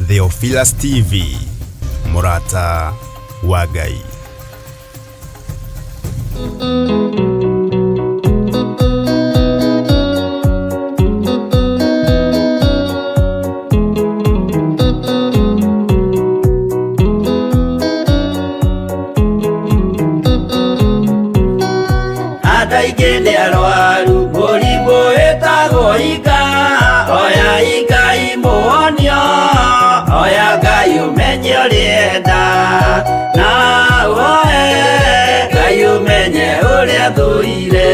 Theophilus TV, mũrata wa Ngai. Andũ aingĩ nĩ arwaru mũrimũ wĩtagwo inga oya inga imũhonio oya Ngai ũmenye ũrĩenda na ũhoe Ngai ũmenye ũrĩa thũire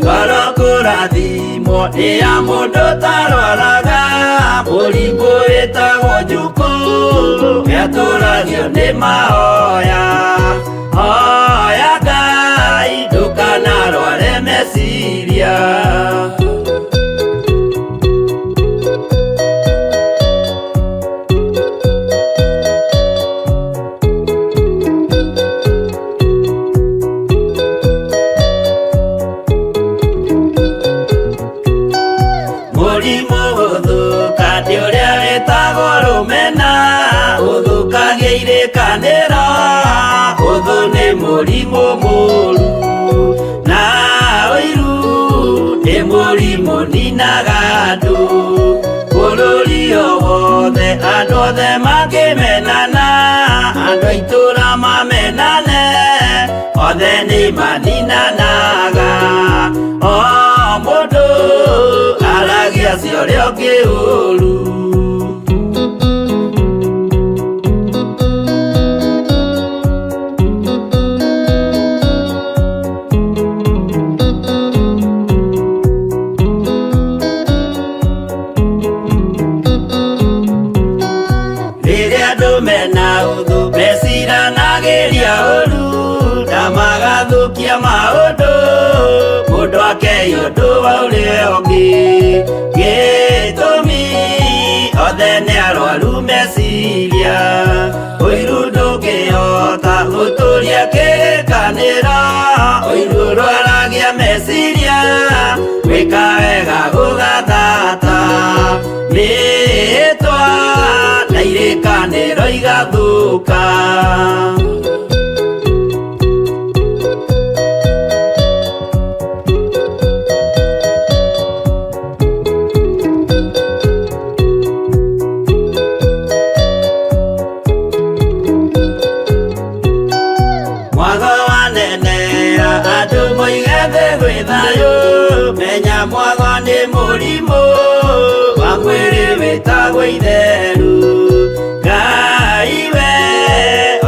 ngoro kũrathimwo nĩ ya mũndũ tarwaraga mũrimũ wĩtagwo njukũ nĩatũragio nĩ mahoya hoya Ngai ndũkanarware meciria. Mũrimũ gũthũka nĩ ũrĩa wĩtagwo rũmena ũthũkagia irĩkanĩro ũthũ nĩ mũrimũ mũru na ũiru nĩ mũrimũ ninaga andũ bũrũri o wothe andũ othe makĩmenana andũ a itũra mamenane othe nĩ maninanaga o mũndũ aragia cia ũrĩa ũngĩ ũru. Rĩrĩa andũ mena ũthũ meciranagĩria ũru na magathũkia maũndũ mũndũ akei ũndũ wa ũrĩa ũngĩ gĩtũmi othe nĩ arwaru meciria ũiru ndũngĩhota gũtũria kĩrĩkanĩro ũiru ũrwaragia meciria gwĩka wega gũgathata mĩĩtwa na irĩkanĩro igathũka. Mwago wanenera andũ moige thĩ gwĩ thayũ menya mwago nĩ mũrimũ wa mwĩrĩ wĩtagwo itheru Ngai we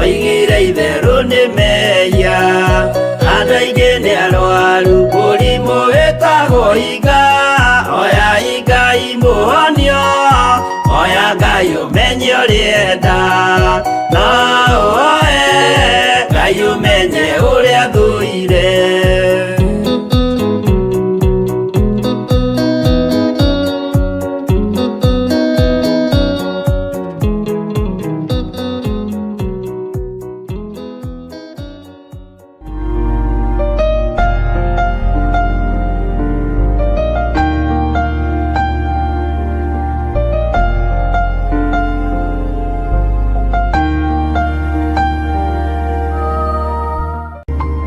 oigire itherũ nĩ mehia andũ aingĩ nĩ arwaru mũrimũ wĩtagwo inga oya inga imũhonio oya Ngai ũmenye ũrĩenda na ũhoe Ngai ũmenye ũrĩa thũire.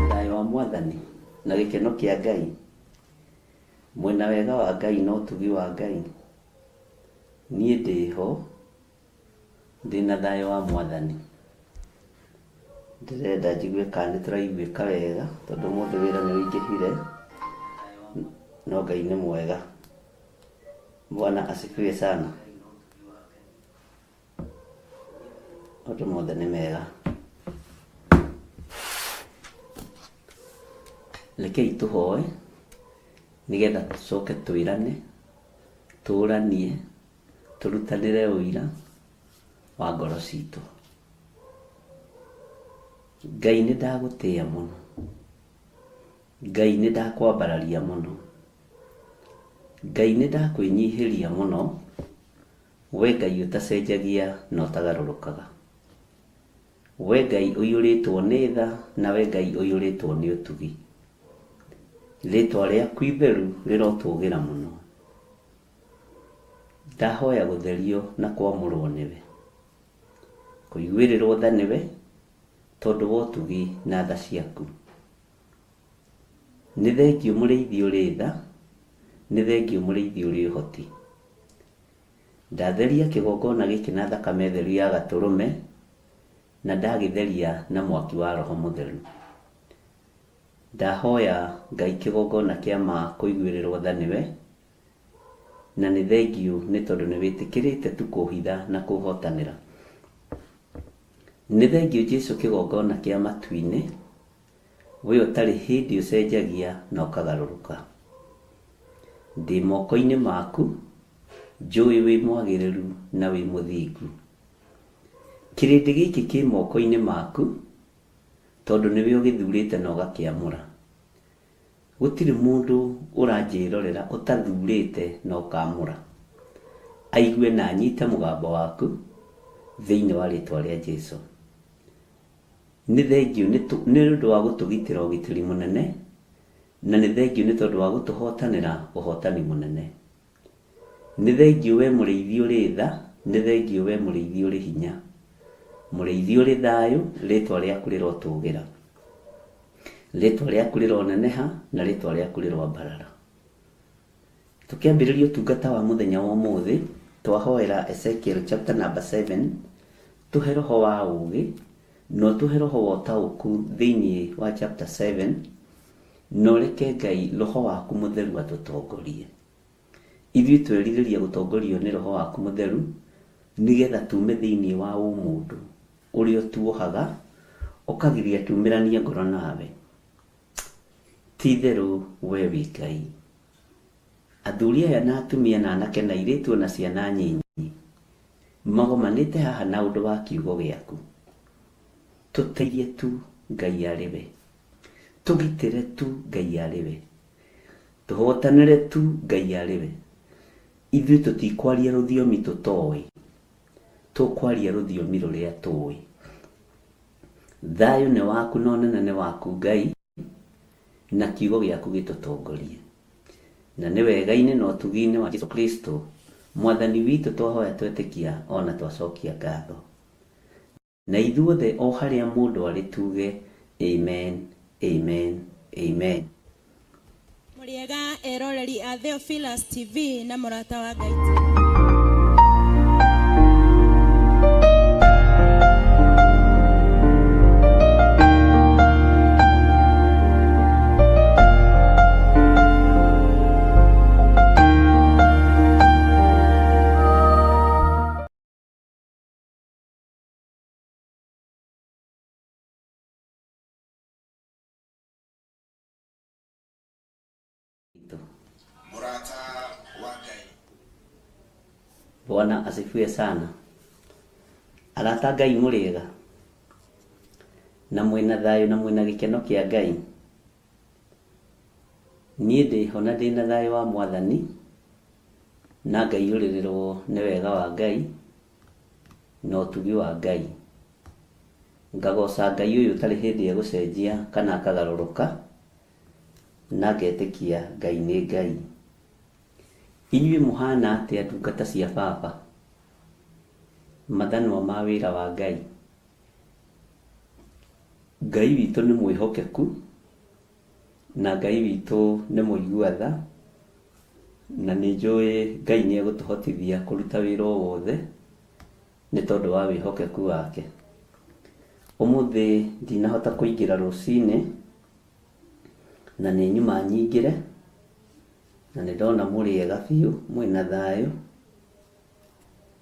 Thayũ wa Mwathani na gĩkeno kĩa Ngai mwĩna wega wa Ngai na ũtugi wa Ngai niĩ ndĩho ndĩna thayũ wa Mwathani ndĩrenda njigue kana nĩ tũraiguĩka wega tondũ ũmũthĩ wĩra nĩ ũingĩhire no Ngai nĩ mwega. Bwana asifiwe sana. Maũndũ mothe nĩ mega. Rekei tũhoe nĩgetha tũcoke twĩrane, tũranie, tũrutanĩre ũira wa ngoro citũ. Ngai nĩ ndagũtĩa mũno, Ngai nĩ ndakwambararia mũno, Ngai nĩ ndakwĩnyihĩria mũno, we Ngai ũtacenjagia na ũtagarũrũkaga. We Ngai ũiyũrĩtwo nĩ tha na we Ngai ũiyũrĩtwo nĩ ũtugi. Rĩtwa rĩaku itheru rĩrotũgĩra mũno. Ndahoya gũtherio na kwamũrwo nĩwe, kũiguĩrĩrwo tha nĩwe, tondũ wa ũtugi na tha ciaku. Nĩ thengiũ mũrĩithi ũrĩ tha, nĩ thengiũ mũrĩithi ũrĩ ũhoti. Ndatheria kĩgongona gĩkĩ na thakame theru ya gatũrũme, na ndagĩtheria na mwaki wa Roho Mũtheru. Ndahoya Ngai kĩgongona kĩa ma kũiguĩrĩrwo tha nĩwe, na nĩ thengiũ nĩ tondũ nĩ wĩtĩkĩrĩte tu kũhitha na kũhotanĩra. Nĩ thengiũ Jesu kĩgongona kĩa matu-inĩ, we ũtarĩ hĩndĩ ũcenjagia na ũkagarũrũka. Ndĩ moko-inĩ maku, njũĩ wĩ mwagĩrĩru na wĩ mũthingu. Kĩrĩndĩ gĩkĩ kĩ moko-inĩ maku, tondũ nĩwe ũgĩthurĩte na ũgakĩamũra. Gũtirĩ mũndũ ũranjĩrorera ũtathurĩte na ũkamũra. Aigue na anyite mũgambo waku thĩinĩ wa rĩtwa rĩa Jesu. Nĩ thengiũ nĩ ũndũ wa gũtũgitĩra ũgitĩri mũnene, na nĩ thengiũ nĩ tondũ wa gũtũhotanĩra ũhotani mũnene. Nĩ thengiũ we mũrĩithi ũrĩ tha, nĩ thengiũ we mũrĩithi ũrĩ hinya. Mũrĩithi ũrĩ thayũ, rĩtwa rĩaku rĩrotũgĩra. Rĩtwa rĩaku rĩroneneha na rĩtwa rĩaku rĩroambarara. Tũkĩambĩrĩria ũtungata wa mũthenya wa ũmũthĩ, twahoera Ezekiel chapter number 7, tũhe roho wa ũũgĩ, na ũtũhe roho wa ũtaũku thĩinĩ wa chapter 7, na ũreke Ngai roho waku mũtheru atũtongorie. Ithuĩ twerirĩria gũtongorio nĩ roho waku mũtheru, nĩgetha tume thĩinĩ wa ũmũndũ ũrĩa ũtuohaga, ũkagiria tumĩranie ngoro nawe. Ti itherũ we wĩ Ngai. Athuri aya na atumia na anake na airĩtu ona ciana nyinyi magomanĩte haha na ũndũ wa kiugo gĩaku. Tũteithie tu Ngai arĩ we. Tũgitĩre tu Ngai arĩ we. Tũhotanĩre tu Ngai arĩ we. Ithuĩ tũtikwaria rũthiomi tũtoĩ, tũkwaria rũthiomi rũrĩa tũĩ. Thayũ nĩ waku na ũnene nĩ waku Ngai, na kiugo gĩaku gĩtũtongorie. Na nĩ wega-inĩ na ũtugi-inĩ wa Jesu Kristo mwathani witũ twahoya twetĩkia ona twacokia ngatho. Na ithuothe o harĩa mũndũ arĩ tuge amen, amen, amen. Mũrĩega eroreri a Theophilus TV na mũrata wa Ngai TV. Mũrata wa Ngai. Bwana asifiwe sana. Arata a Ngai mũrĩega na mwĩna thayũ na mwĩna gĩkeno kĩa Ngai. Niĩ ndĩho na ndĩna thayũ wa Mwathani na ngaiyũrĩrĩrwo nĩ wega wa Ngai na ũtugi wa Ngai. Ngagoca Ngai ũyũ ũtarĩ hĩndĩ egũcenjia kana akagarũrũka, na ngetĩkia Ngai nĩ Ngai. Inyuĩ mũhana atĩa ndungata cia baba? Mathanwa ma wĩra wa Ngai. Ngai witũ nĩ mwĩhokeku, na Ngai witũ nĩ mũigua tha, na nĩ njũĩ Ngai nĩ egũtũhotithia kũruta wĩra o wothe nĩ tondũ wa wĩhokeku wake. Ũmũthĩ ndinahota kũingĩra rũcinĩ, na nĩ nyuma nyingĩre, na nĩ ndona mũrĩ ega biũ, mwĩna thayũ,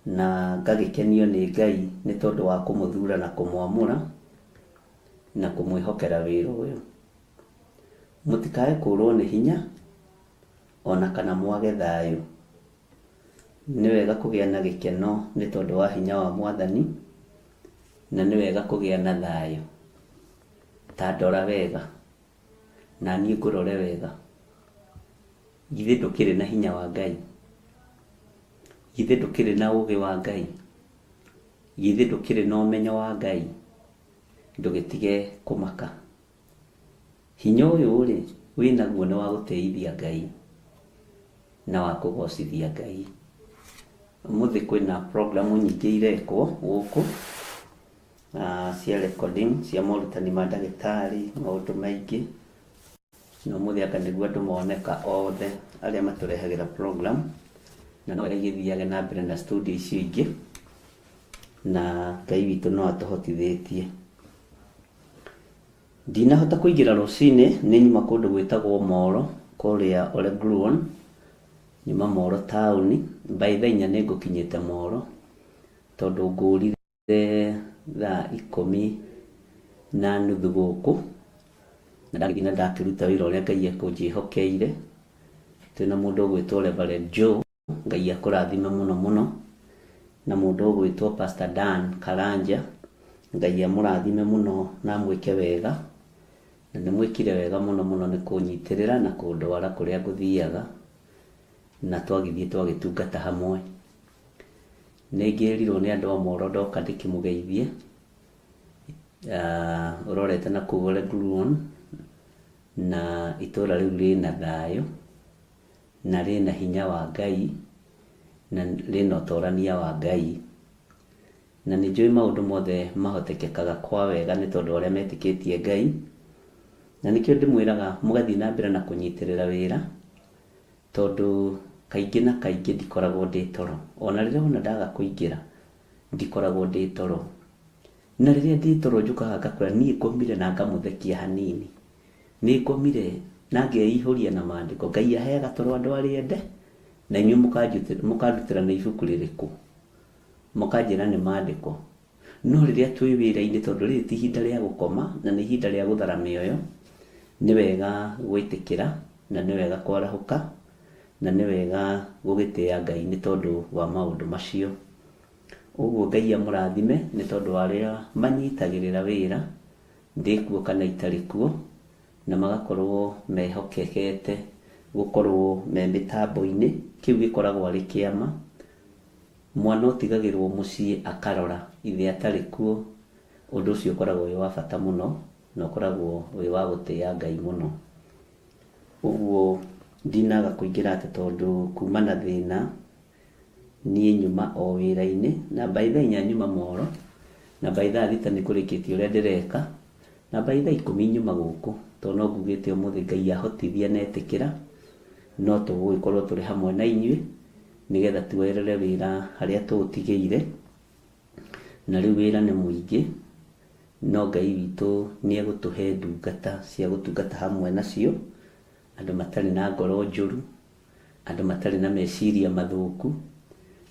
na ngagĩkenio nĩ Ngai nĩ tondũ wa kũmũthura na kũmwamũra, na kũmwĩhokera wĩra ũyũ. Mũtikae kũrwo nĩ hinya, ona kana mwage thayũ. Nĩ wega kũgĩa na gĩkeno nĩ tondũ wa hinya wa Mwathani, na nĩ wega kũgĩa na thayũ. Ta ndora wega, na niĩ ngũrore wega. Githĩ ndũkĩrĩ na hinya wa Ngai? Githĩ ndũkĩrĩ na ũũgĩ wa Ngai? Githĩ ndũkĩrĩ na ũmenyo wa Ngai? Ndũgĩtige kũmaka. Hinya ũyũ-rĩ, wĩnaguo nĩ wa gũtĩithia Ngai na wa kũgocithia Ngai. Ũmũthĩ kwĩna program nyingĩ irekwo gũkũ cia recording cia morutani ma ndagĩtarĩ, maũndũ maingĩ. Na ũmũthĩ anga nĩguo andũ moneka othe arĩa matũrehagĩra program, na no igĩthiage na mbere na studio icio ingĩ, na Ngai witũ no atũhotithĩtie. Ndinahota kũingĩra rũcinĩ, nĩ nyuma kũndũ gwĩtagwo Moro kũrĩa Oregruon, nyuma Moro taũni, by thaa inya nĩ ngũkinyĩte Moro, tondũ ngũrire thaa ikũmi na nuthu gũkũ, na ndagĩthiĩ na ndakĩruta wĩra ũrĩa Ngai ekũnjĩhokeire. Twĩna mũndũ ũgwĩtwo Reverend Joe, Ngai akũrathime mũno mũno, na mũndũ ũgwĩtwo Pastor Dan Karanja, Ngai amũrathime mũno na amwĩke wega, na nĩ mwĩkire wega mũno mũno nĩ kũnyitĩrĩra na kũndwara kũrĩa ngũthiaga, na twagĩthiĩ twagĩtungata hamwe. Nĩ ngĩrirwo nĩ andũ a Moro ndoka ndĩkĩmũgeithie, ũrorete na kũu Oregruon, na itũra rĩu rĩna thayũ, na rĩna hinya wa Ngai, na rĩna ũtorania wa Ngai. Na nĩ njũĩ maũndũ mothe mahotekekaga kwa wega nĩ tondũ wa arĩa metĩkĩtie Ngai. Na nĩkĩo ndĩmwĩraga mũgathiĩ na mbere na kũnyitĩrĩra wĩra, tondũ kaingĩ na kaingĩ ndikoragwo ndĩ toro. Ona rĩrĩa wona ndaga kũingĩra, ndikoragwo ndĩ toro. Na rĩrĩa ndĩ toro njũkaga ngakwĩra niĩ ngomire na ngamũthekia hanini. Nĩ ngomire na ngeihũria na maandĩko. Ngai aheaga toro andũ arĩa ende, na inyuĩ mũkandutĩra nĩ ibuku rĩrĩkũ. Mũkanjĩra nĩ maandĩko. No rĩrĩa twĩ wĩra-inĩ, tondũ rĩrĩ ti ihinda rĩa gũkoma, na nĩ ihinda rĩa gũthara mĩoyo, nĩ wega gwĩtĩkĩra, na nĩ wega kwarahũka, na nĩ wega gũgĩtĩa Ngai nĩ tondũ wa maũndũ macio. Ũguo Ngai amũrathime nĩ tondũ wa arĩa manyitagĩrĩra wĩra, ndĩ kuo kana itarĩ kuo, na magakorwo mehokekete gũkorwo me mĩtambo-inĩ, kĩu gĩkoragwo arĩ kĩama. Mwana ũtigagĩrwo mũciĩ akarora ithe atarĩ kuo, ũndũ ũcio ũkoragwo wĩ wa bata mũno, na ũkoragwo wĩ wa gũtĩa Ngai mũno. Ũguo ndinaga kũingĩra atĩ tondũ kuma na thĩna, niĩ nyuma o wĩra-inĩ, na by thaa inya nyuma Moro, na by thaa thita nĩ ngũrĩkĩtie ũrĩa ndĩreka, na by thaa ikũmi nyuma gũkũ, tondũ no ngugĩte ũmũthĩ Ngai ahotithia na etĩkĩra, no tũgũgĩkorwo tũrĩ hamwe na inyuĩ, nĩgetha tuoerere wĩra harĩa tũũtigĩire. Na rĩu wĩra nĩ mũingĩ, no Ngai witũ nĩ egũtũhe ndungata cia gũtungata hamwe nacio, andũ matarĩ na ngoro njũru, andũ matarĩ na meciria mathũku,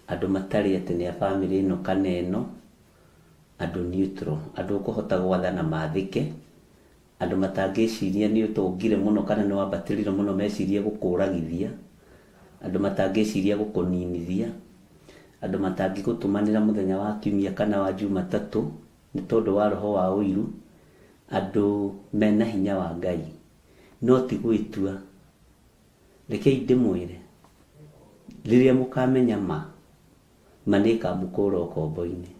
andũ matarĩ atĩ nĩ a bamĩrĩ ĩno kana ĩno, andũ neutral, andũ ũkũhota gwathana mathĩke, andũ matangĩciria nĩ ũtongire mũno kana nĩ wambatĩrire mũno mecirie gũkũragithia, andũ matangĩciria gũkũninithia, andũ matangĩgũtũmanĩra mũthenya wa kiumia kana wa Jumatatũ nĩ tondũ wa roho wa ũiru, andũ mena hinya wa Ngai, no ti gwĩtua. Rekei ndĩmwĩre, rĩrĩa mũkamenya ma, ma nĩ ĩkamũkũra ũkombo-inĩ.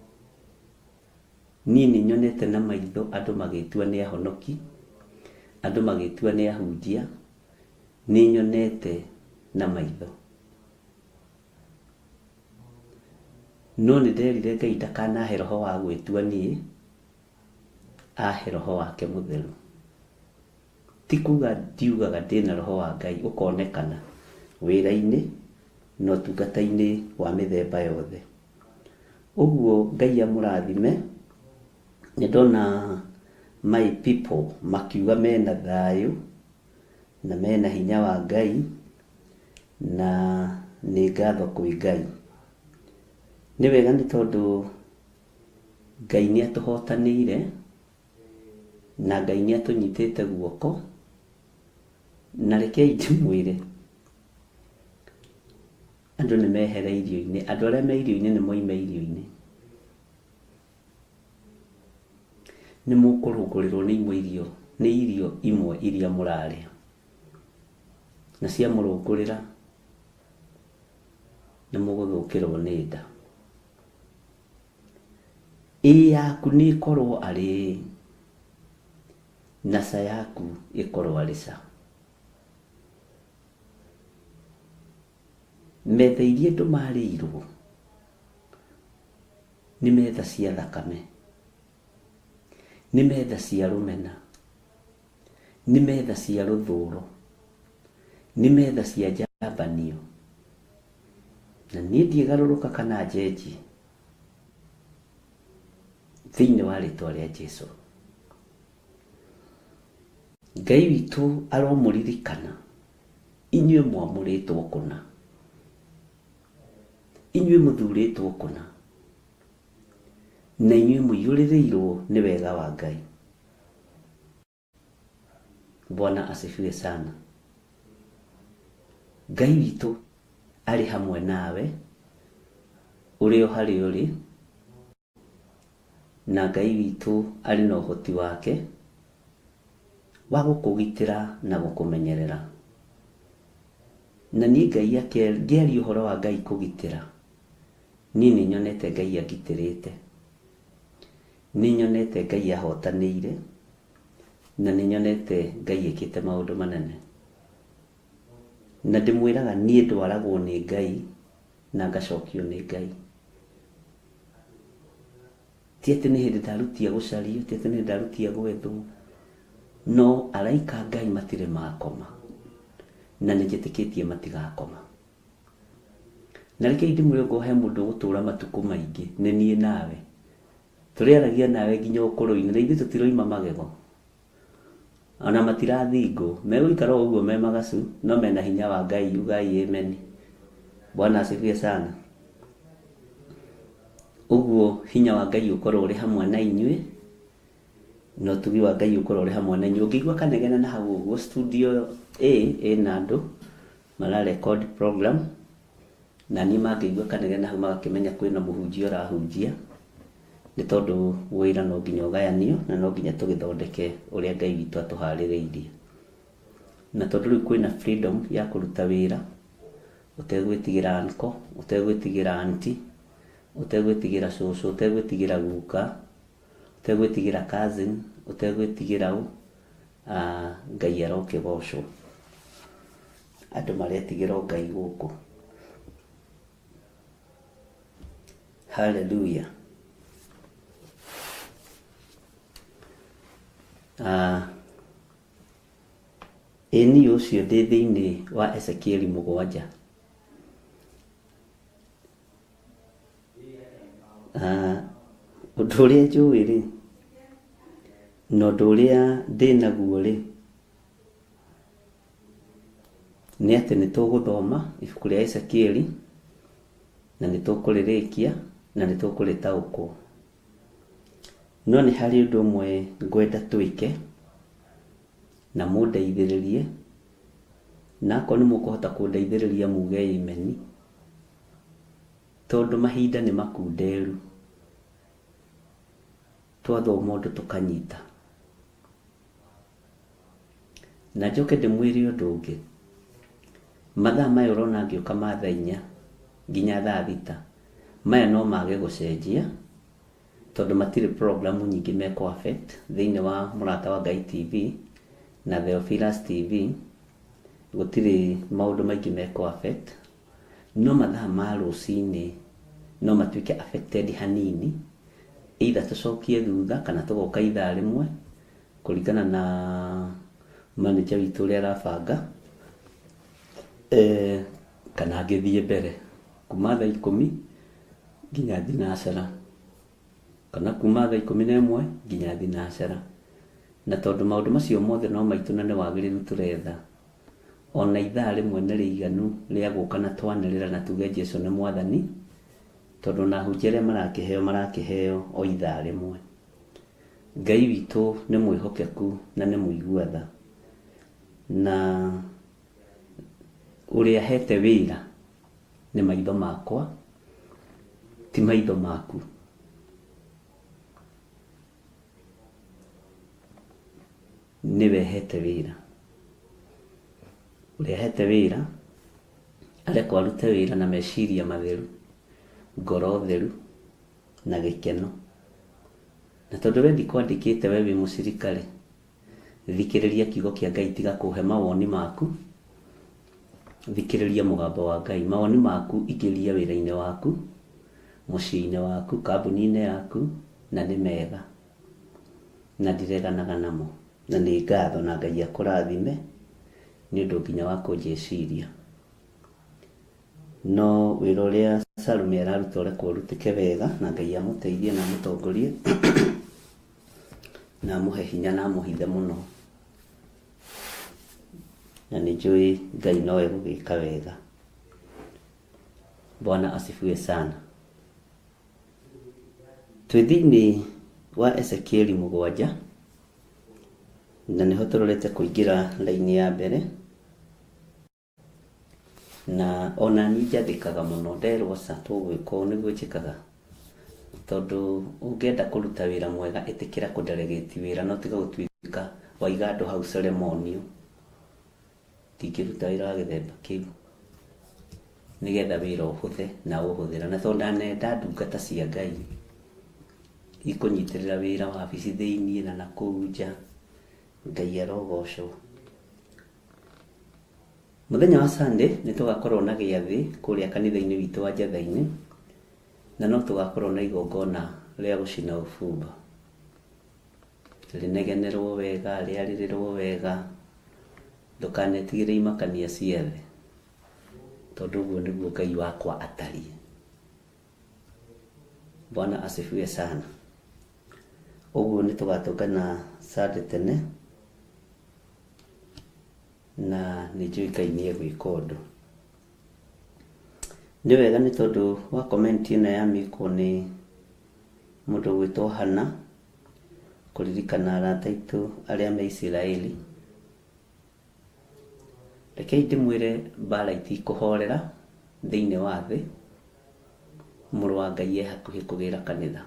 Niĩ nĩ nyonete na maitho andũ magĩtua nĩ ahonoki, andũ magĩtua nĩ ahunjia, nĩ nyonete na maitho. No nĩ nderire Ngai ndakanahe roho wa gwĩtua niĩ, ahe roho wake mũtheru. Ti kuga ndiugaga ndĩna roho wa Ngai ũkonekana wĩra-inĩ na ũtungata-inĩ wa mĩthemba yothe. Ũguo Ngai amũrathime, nĩ ndona my people makiuga mena thayũ na mena hinya wa Ngai, na nĩ ngatho kwĩ Ngai. Nĩ wega nĩ tondũ Ngai nĩ atũhotanĩire, na Ngai nĩ atũnyitĩte guoko, na rekei ndĩmwĩre, andũ nĩ mehere irio-inĩ, andũ arĩa me irio-inĩ nĩ moime irio-inĩ. Nĩ mũkũrũngũrĩrwo nĩ imwe irio, nĩ irio imwe iria mũrarĩa. Na ciamũrũngũrĩra, nĩ mũgũthũkĩrwo nĩ nda. Ĩ yaku nĩ ĩkorwo arĩ ĩ, na ca yaku ĩkorwo arĩ ca. Metha iria andũ marĩirwo Nĩ metha cia thakame, nĩ metha cia rũmena, nĩ metha cia rũthũro, nĩ metha cia njambanio. Na niĩ ndiĩgarũrũka kana njenjie thĩinĩ wa rĩtwa rĩa Jesu. Ngai witũ aromũririkana inyuĩ mwamũrĩtwo kũna, inyuĩ mũthurĩtwo kũna, na inyuĩ mũiyũrĩrĩirwo nĩ wega wa Ngai. Bwana asifiwe sana. Ngai witũ arĩ hamwe nawe ũrĩ o harĩa ũrĩ, na Ngai witũ arĩ na ũhoti wake wa gũkũgitĩra na gũkũmenyerera. Na niĩ Ngai ngĩaria ũhoro wa Ngai kũgitĩra, niĩ nĩ nyonete Ngai angitĩrĩte, nĩ nyonete Ngai ahotanĩire, na nĩ nyonete Ngai ekĩte maũndũ manene. Na ndĩmwĩraga niĩ ndwaragwo nĩ Ngai na ngacokio nĩ Ngai. Ti atĩ nĩ hĩndĩ ndarutia gũcario, ti atĩ nĩ hĩndĩ ndarutia gwethwo, no araika a Ngai matirĩ makoma, na nĩ njĩtĩkĩtie matigakoma. Na rekei ndĩmwĩre ongorwo he mũndũ ũgũtũra matukũ maingĩ, nĩ niĩ nawe. Tũrĩaragia nawe nginya ũkũrũ-inĩ, na ithuĩ tũtiroima magego. Ona matirathingwo, megũikara o ũguo me magacu, no mena hinya wa Ngai, ugai amen. Bwana asifiwe sana. Ũguo hinya wa Ngai ũkorwo ũrĩ hamwe na inyuĩ, na ũtugi wa Ngai ũkorwo ũrĩ hamwe na inyuĩ. Ũngĩigua kanegene na hau ũguo, studio A ĩna andũ mara record program, na niĩ mangĩigua kanegene hau magakĩmenya kwĩna mũhunjia ũrahunjia, nĩ tondũ wĩra no nginya ũgayanio na no nginya tũgĩthondeke ũrĩa Ngai witũ atũharĩrĩirie. Na tondũ rĩu kwĩna freedom ya kũruta wĩra, ũtegwĩtigĩra uncle, ũtegwĩtigĩra auntie, ũtegwĩtigĩra cũcũ, ũtegwĩtigĩra guka, ũtegwĩtigĩra cousin, ũtegwĩtigĩra ũ, Ngai arokĩgocwo. Andũ maretigĩra o Ngai gũkũ. Hallelujah. Ĩ niĩ ũcio ndĩ thĩinĩ wa Ezekieli mũgwanja. Ũndũ ũrĩa njũĩ rĩ, na ũndũ ũrĩa ndĩ naguo rĩ, nĩ atĩ nĩ tũgũthoma ibuku rĩa Ezekieli na nĩ tũkũrĩrĩkia na nĩ tũkũrĩtaũkwo. No nĩ harĩ ũndũ ũmwe ngwenda twĩke na mũndeithĩrĩrie, na akorwo nĩ mũkũhota kũndeithĩrĩria muge amen, tondũ mahinda nĩ makunderu, twathoma ũndũ tũkanyita. Na njoke ndĩmwĩre ũndũ ũngĩ, mathaa maya ũrona ngĩũka ma thaa inya nginya thaa thita, maya no mage gũcenjia, tondũ matirĩ program nyingĩ mekũ affect thĩinĩ wa Mũrata wa Ngai TV na Theophilus TV, gũtirĩ maũndũ maingĩ mekũ affect, no mathaa ma rũcinĩ no matuĩke affected hanini, either tũcokie thutha kana tũgoka ithaa rĩmwe, kũringana na manager witũ ũrĩa arabanga, kana ngĩthiĩ mbere kuma thaa ikũmi nginya thinacara, kana kuma thaa ikũmi na ĩmwe nginya thinacara. Na tondũ maũndũ macio mothe no maitũ na nĩ wagĩrĩru tũretha, ona ithaa rĩmwe nĩ rĩiganu rĩa gũka na twanĩrĩra na tuge Jesu nĩ mwathani, tondũ ona ahunjia arĩa marakĩheo marakĩheo o ithaa rĩmwe. Ngai witũ nĩ mwĩhokeku na nĩ mũigua tha, na ũrĩa ahete wĩra nĩ maitho makwa, ti maitho maku. Nĩwe hete wĩra. Ũrĩa hete wĩra arekwo arute wĩra na meciria matheru, ngoro theru na gĩkeno. Na tondũ we ndikwandĩkĩte we wĩ mũcirika-rĩ, thikĩrĩria kiugo kĩa Ngai tiga kũhe mawoni maku, thikĩrĩria mũgambo wa Ngai. Mawoni maku ingĩria wĩra-inĩ waku, Mũciĩ-inĩ waku, kambuni-inĩ yaku, na nĩ mega na ndireganaga namo, na nĩ ngatho na Ngai akũrathime nĩ ũndũ nginya wa kũnjĩciria. No wĩra ũrĩa Salome araruta ũrekwo ũrutĩke wega na Ngai amũteithie na amũtongorie na amũhe hinya na amũhithe mũno, na nĩ njũĩ Ngai no egũgĩka wega. Bwana asifiwe sana. Twĩ thĩinĩ wa Ezekieli 7, na nĩho tũrorete kũingĩra raini ya mbere, na ona niĩ njathĩkaga mũno nderwo ca tũgwĩka ũũ nĩguo njĩkaga, tondũ ũngĩenda kũruta wĩra mwega ĩtĩkĩra kũ delegate wĩra no tiga gũtuĩka waiga andũ hau ceremonial. Ndingĩruta wĩra wa gĩthemba kĩu nĩgetha wĩra ũhũthe na ũhũthĩra, na tondũ ndanenda ndungata cia Ngai ikũnyitĩrĩra wĩra wabici thĩiniĩ na nakũu nja, Ngai arogocwo. Mũthenya wa Sunday nĩ tũgakorwo na gĩathĩ kũrĩa kanitha-inĩ witũ wa Njatha-inĩ, na no tũgakorwo na igongona rĩa gũcina ũbumba. Rĩnegenerwo wega, rĩarĩrĩrwo wega, ndũkanetigĩre imakania cia thĩ, tondũ ũguo nĩguo Ngai wakwa atariĩ. Bwana asifiwe sana. Ũguo nĩ tũgatũngana Sunday tene, na nĩ njũĩ Ngai nĩ egwĩka ũndũ. Nĩ wega nĩ tondũ wa comment ĩno yamĩkwo nĩ mũndũ ũgwĩtwo Hannah, kũririkana arata aitũ arĩa me Isiraeli. Rekei ndĩmwĩre mbara itikũhorera thĩinĩ wa thĩ, mũrũ wa Ngai e hakuhĩ kũgĩra kanitha.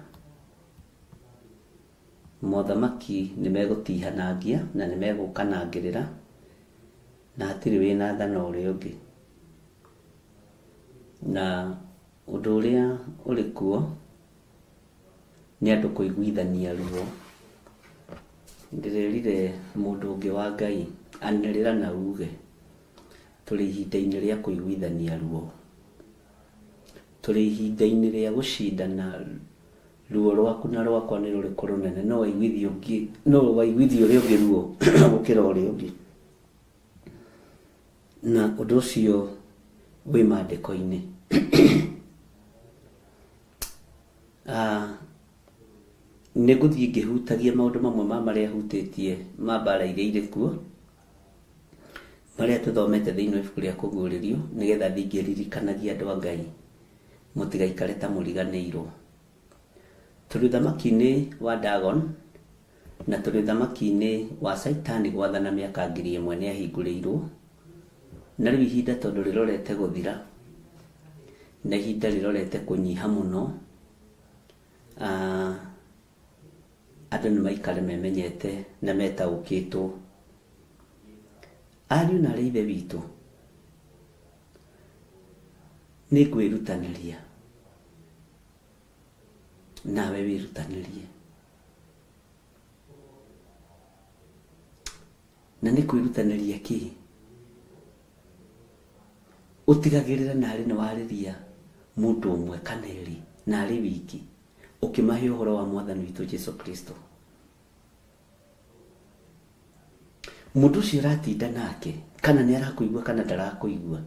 Mothamaki nĩ megũtihanangia na nĩ megũkanangĩrĩra, na hatirĩ wĩna tha na ũrĩa ũngĩ. Na ũndũ ũrĩa ũrĩ kuo nĩ andũ kũiguithania ruo. Ndĩrerire mũndũ ũngĩ wa Ngai, anĩrĩra na uge, tũrĩ ihinda-inĩ rĩa kũiguithania ruo. Tũrĩ ihinda-inĩ rĩa gũcindana ruo rwaku na rwakwa nĩ rũrĩkũ rũnene, no waiguithia ũngĩ, no waiguithia ũrĩa ũngĩ ruo gũkĩra ũrĩa ũngĩ. Na ũndũ ũcio wĩ maandĩko-inĩ. Nĩ ngũthiĩ ngĩhutagia maũndũ mamwe ma marĩa hutĩtie ma mbara iria irĩ kuo, marĩa tũthomete thĩinĩ wa ibuku rĩa Kũguũrĩrio, nĩgetha thiĩ ngĩririkanagia andũ a Ngai mũtigaikare ta mũriganĩirwo. Tũrĩ ũthamaki-inĩ wa Dagon, na tũrĩ ũthamaki-inĩ wa Caitani gwathana mĩaka 1000 nĩ ahingũrĩirwo, na rĩu ihinda tondũ rĩrorete gũthira, na ihinda rĩrorete kũnyiha mũno, andũ nĩ maikare memenyete na metaũkĩtwo. Ariũ na arĩ ithe witũ, nĩ ngwĩrutanĩria, nawe wĩrutanĩrie. Na nĩ kwĩrutanĩria kĩ? Ũtigagĩrĩre narĩ nĩ warĩria mũndũ ũmwe kana erĩ narĩ wiki, ũkĩmahe ũhoro wa Mwathani witũ Jesu Kristo. Mũndũ ũcio ũratinda nake, kana nĩ arakũigua kana ndarakũigua,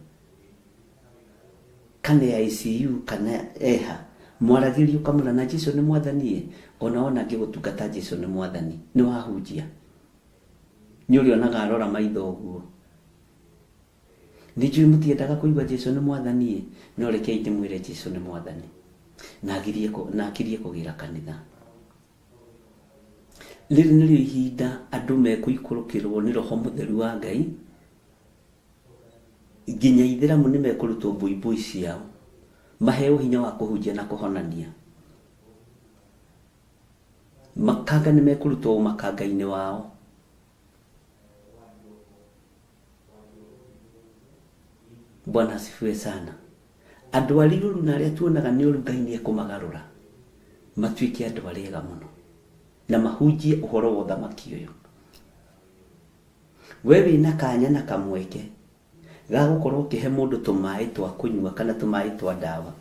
kana e ICU kana eha, mwaragĩrie ũkamwĩra na Jesu nĩ Mwathani ĩ, ona wona ngĩgũtungata Jesu nĩ Mwathani, nĩ wahunjia. Nĩ ũrĩonaga arora maitho ũguo. Nĩ njũĩ mũtiendaga kũigua Jesu nĩ Mwathani ĩ, no rekei ndĩmwĩre Jesu nĩ Mwathani. Na akirie kũgĩra kanitha. Rĩrĩ nĩrĩo ihinda andũ mekũikũrũkĩrwo nĩ Roho Mũtheru wa Ngai, nginya ithĩramu nĩ mekũrutwo mbuibui ciao, maheo hinya wa kũhunjia na kũhonania. Makanga nĩ mekũrutwo ũmakanga-inĩ wao. Bwana asifiwe sana. Andũ arĩa oru na arĩa tuonaga nĩ oru Ngai nĩ ekũmagarũra matuĩke andũ arĩa ega mũno na mahunjie ũhoro wa ũthamaki ũyũ. We wĩna kanya na kamweke ga gũkorwo ũkĩhe mũndũ tũmaĩ twa kũnyua kana tũmaĩ twa ndawa.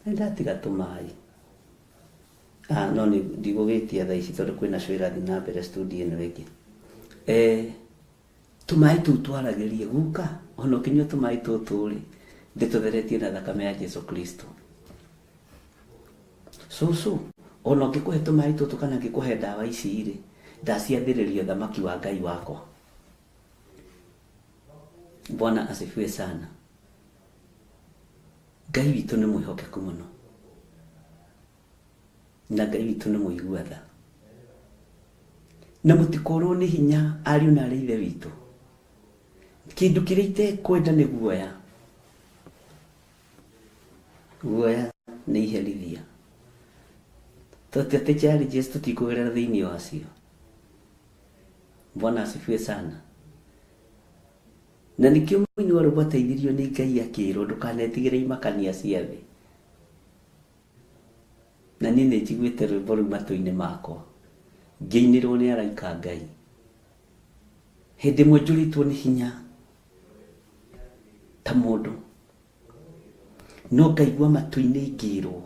Nĩ ndatiga tũmaĩ. Ah, no nĩ ndigũgĩtia thaa ici tondũ kwĩna show ĩrathiĩ na mbere studio ĩno ĩngĩ. Eh, tũmaĩ tũu twaragĩrie guka ona ũkĩnyua tũmaĩ tũtũ rĩ ndĩtũtheretie na thakame ya Jesu Kristo. Cũcũ, ona ũngĩkũhe tũmaĩ tũtũ kana ngĩkũhe ndawa ici rĩ, ndaciathĩrĩria ũthamaki wa Ngai wakwa. Bwana asifiwe sana. Ngai witũ nĩ mwĩhokeku mũno na Ngai witũ nĩ mũigua tha na mũtikorwo nĩ hinya ariũ na arĩ ithe witũ. Kĩndũ kĩrĩa itekwenda nĩ guoya. Guoya nĩ iherithia. Tondũ atĩ challenges tũtikũgerera thĩinĩ wacio. Bwana asifiwe sana. Na nĩkĩo mũini wa rwĩmbo ateithirio nĩ Ngai akĩrwo ndũkanetigĩre imakania cia thĩ. Na niĩ nĩ njiguĩte rwĩmbo rũu matũ-inĩ makwa ngĩinĩrwo nĩ araika a Ngai. Hĩndĩ ĩmwe njũrĩtwo nĩ hinya ta mũndũ no ngaigua matũ-inĩ ngĩrwo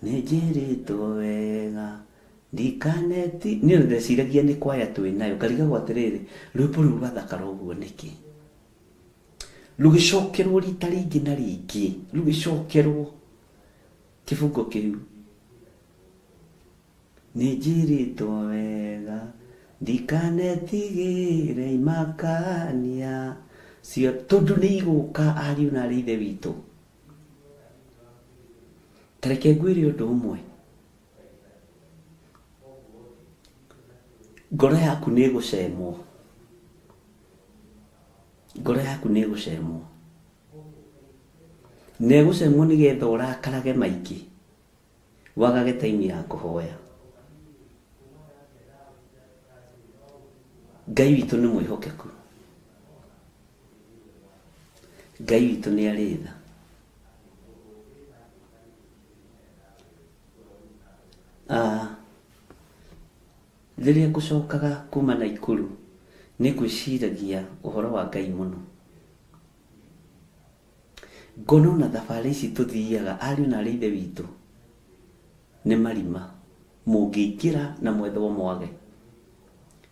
nĩ njĩrĩtwo wega ndikaneti niĩ ona ndeciragia nĩ kwaya twĩ nayo ngarigagwo atĩrĩrĩ rwĩmbo rũu rwathakara ũguo nĩkĩ rũgĩcokerwo rita rĩngĩ na rĩngĩ rũgĩcokerwo kĩbungo kĩu nĩ njĩrĩtwo wega ndikanetigĩre imakania cia tondũ nĩ igũka ariũ na arĩ ithe witũ. Ta reke ngwĩre ũndũ ũmwe, ngoro yaku nĩ ĩgũcemwo, ngoro yaku nĩ ĩgũcemwo, na ĩgũcemwo nĩgetha ũrakarage maingĩ, wagage time ya kũhoya. Ngai witũ nĩ mwĩhokeku, Ngai witũ nĩ arĩ tha. Ah, rĩrĩa ngũcokaga kuma Naikuru nĩ ngwĩciragia ũhoro wa Ngai mũno. Ngona ona thabarĩ ici tũthiaga ariũ na arĩ ithe witũ nĩ marima mũngĩingĩra na mwethwo mwage,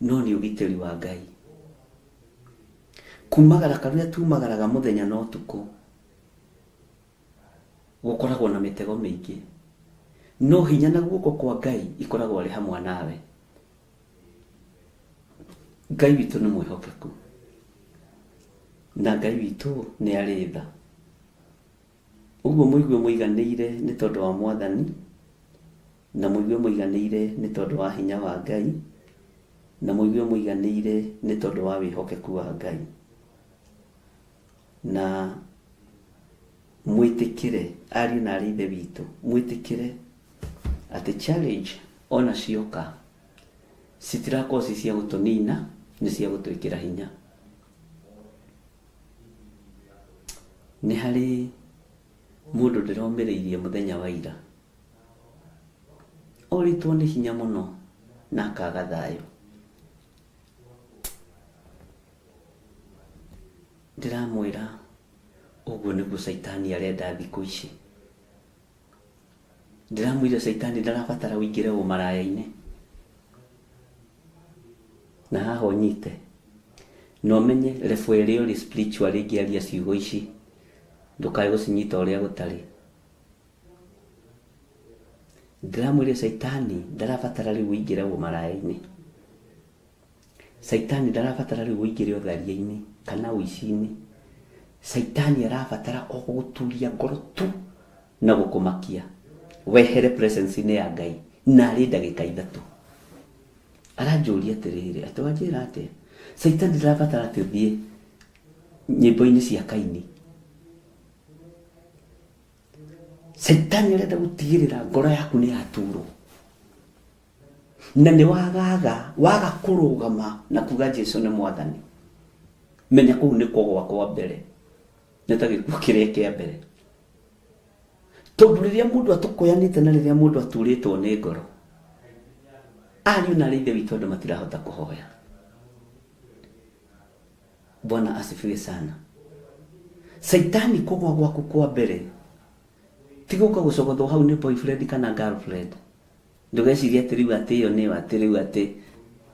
no nĩ ũgitĩri wa Ngai. Kumagara karĩa tumagaraga mũthenya na ũtukũ gũkoragwo na mĩtego mĩingĩ, no hinya na guoko kwa Ngai ikoragwo arĩ hamwe nawe. Ngai witũ nĩ mwĩhokeku na Ngai witũ nĩ arĩ tha. Ũguo mũigue mũiganĩire nĩ tondũ wa Mwathani, na mũigue mũiganĩire nĩ tondũ wa hinya wa Ngai, na mũigue mũiganĩire nĩ tondũ wa wĩhokeku wa Ngai. Na mwĩtĩkĩre ariũ na arĩ ithe witũ, mwĩtĩkĩre atĩ challenge ona cioka citirakorwo ci cia gũtũnina, nĩ cia gũtwĩkĩra hinya. Nĩ harĩ mũndũ ndĩromĩrĩirie mũthenya wa ira, orĩtwo nĩ hinya mũno na akaga thayũ. Ndĩramwĩra ũguo nĩguo caitani arenda thikũ ici. Ndĩramwĩra caitani ndarabatara ũingĩre ũmaraya-inĩ. Na haha ũnyite na ũmenye level ĩrĩa ũrĩ spiritually ngĩaria ciugo ici ndũkae gũcinyita ũrĩa gũtarĩ. Ndĩramwĩra caitani ndarabatara rĩu ũingĩre ũmaraya-inĩ. Caitani ndarabatara rĩu ũingĩre ũtharia-inĩ kana ũici-inĩ. Caitani arabatara o gũgũturia ngoro tu na gũkũmakia wehere presence-inĩ ya Ngai narĩ ndagĩka ithatũ. Aranjũria atĩrĩrĩ, atĩ wanjĩra atĩa? Caitani ndarabatara atĩ ũthiĩ nyĩmbo-inĩ cia Kaini. Caitani arenda gũtigĩrĩra ngoro yaku nĩ yaturwo na nĩ wagaga waga kũrũgama na kuga Jesu nĩ mwathani. Menya kũu nĩ kũgwa kwa mbere, nĩ ta gĩkuũ kĩrĩa kĩa mbere. Tondũ rĩrĩa mũndũ atũkũyanĩte na rĩrĩa mũndũ aturĩtwo nĩ ngoro, ariũ na arĩ ithe witũ andũ matirahota kũhoya. Bwana asifiwe sana. Saitani kũgwa gwaku kwa mbere Ti gũka gũcogothwo hau nĩ boyfriend kana girlfriend. Ndũgecirie atĩ rĩu atĩ ĩyo nĩyo atĩ rĩu atĩ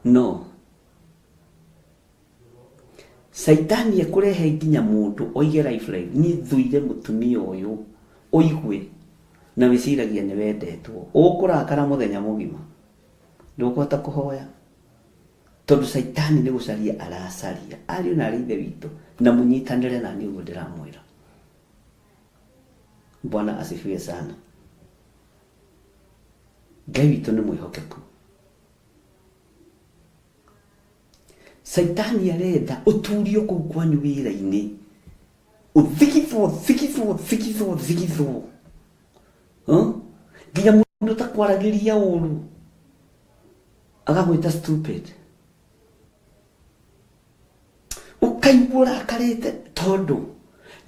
no. Caitani ekũrehe nginya mũndũ oige lifeline, niĩ thũire mũtumia ũyũ, ũigue na wĩciragia nĩ wendetwo. Ũkũrakara mũthenya mũgima. Ndũkũhota kũhoya. Tondũ caitani nĩ gũcaria aracaria. Ariũ na arĩ ithe witũ na mũnyitanĩre na niĩ ũguo ndĩramwĩra. Bwana asifiwe sana. Ngai witũ nĩ mwĩhokeku. Caitani arenda ũturio kũu kwanyu wĩra-inĩ. Ũthigithwo, thigithwo, thigithwo, thigithwo. Nginya mũndũ ũtakwaragĩria ũru agagwĩta stupid. Ũkaigua ũrakarĩte tondũ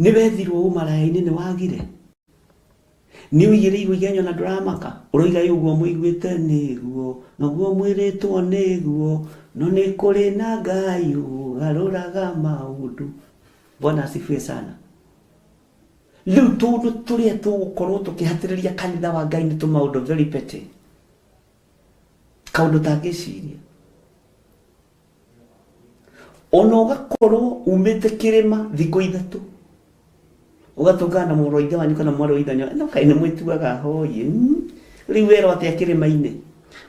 nĩ wethirwo ũmaraya-inĩ nĩ wagire. Nĩ ũigĩrĩirwo igenyo na ndũramaka. Ũroiga ĩ ũguo mũiguĩte nĩguo, noguo mwĩrĩtwo nĩguo, no nĩ kũrĩ na Ngai ũgarũraga maũndũ. Bwana asifiwe sana. Rĩu tũndũ tũrĩa tũgũkorwo tũkĩhatĩrĩria kanitha wa Ngai nĩ tũmaũndũ very petty. Kaũndũ tangĩciria. Ona ũgakorwo umĩte kĩrĩma thikũ ithatũ. Ũgatũngana na mũrũ wa ithe wanyu kana mwarĩ wa ithe wanyu, no kaĩ nĩ mwĩtuaga hoi. Rĩu werwo atĩa kĩrĩma-inĩ?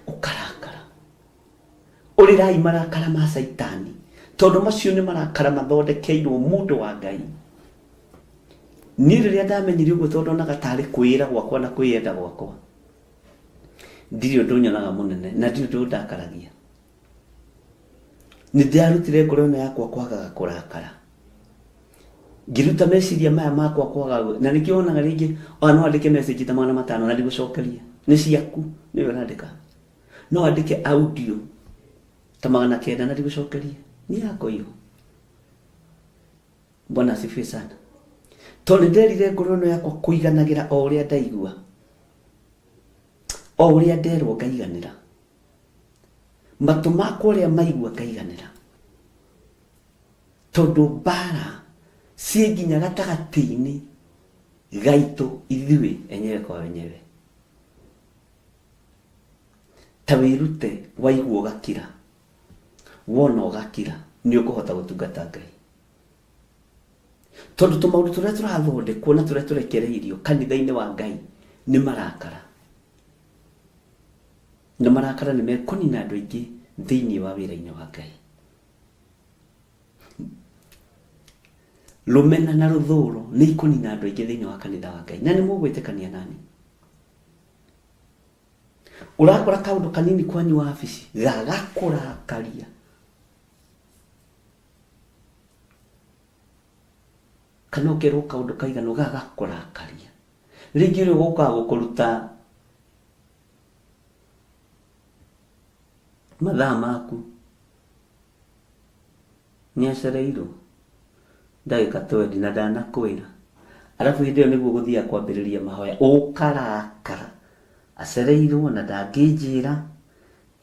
Ũkarakara. Ũrĩrai marakara ma caitani. Tondũ macio nĩ marakara mathondekeirwo mũndũ wa Ngai. Niĩ rĩrĩa ndamenyire ũguo tondũ ndonaga tarĩ kwĩĩra gwakwa na kwĩyenda gwakwa. Ndirĩ ũndũ nyonaga mũnene na ndirĩ ũndũ ndakaragia. Nĩ ndĩrarutire ngoro ĩno yakwa kwagaga kũrakara. Ngĩruta meciria maya makwa kwaga na nĩkĩo wonaga rĩngĩ ona no andĩke message ta 500 na ndigũcokeria. Nĩ ciaku nĩwe ũrandĩka. No andĩke audio ta 900 na ndigũcokeria. Nĩ yakwa iyo. Bwana asifiwe sana. Tondũ nĩnderire ngoro ĩno yakwa kũiganagĩra o ũrĩa ndaigua. O ũrĩa nderwo ngaiganĩra. Matũ makwa ũrĩa maigua ngaiganĩra. Tondũ mbara ciĩ nginya gatagatĩ-inĩ gaitũ ithuĩ enyewe kwa wenyewe. Ta wĩrute waigua ũgakira, wona ũgakira, nĩ ũkũhota gũtungata Ngai. Tondũ tũmaũndũ tũrĩa tũrathondekwo na tũrĩa tũrekereirio kanitha-inĩ wa Ngai nĩ marakara. Na marakara nĩ mekũnina andũ aingĩ thĩinĩ wa wĩra-inĩ wa Ngai. Rũmena na rũthũro nĩ ikũnina andũ aingĩ thĩinĩ wa kanitha wa Ngai. Na nĩ mũgwĩtĩkania nani. Ũrakora kaũndũ kanini kwanyu wabici gagakũrakaria. Kana ũkerwo kaũndũ kaigana gagakũrakaria. Rĩngĩ ũrĩa ũgũkaga gũkũruta mathaa maku nĩ acereirwo ndagĩka 20 na ndanakwĩra. Arabu hĩndĩ ĩyo nĩguo gũthiaga kwambĩrĩria mahoya ũkarakara. Acereirwo na ndangĩnjĩra.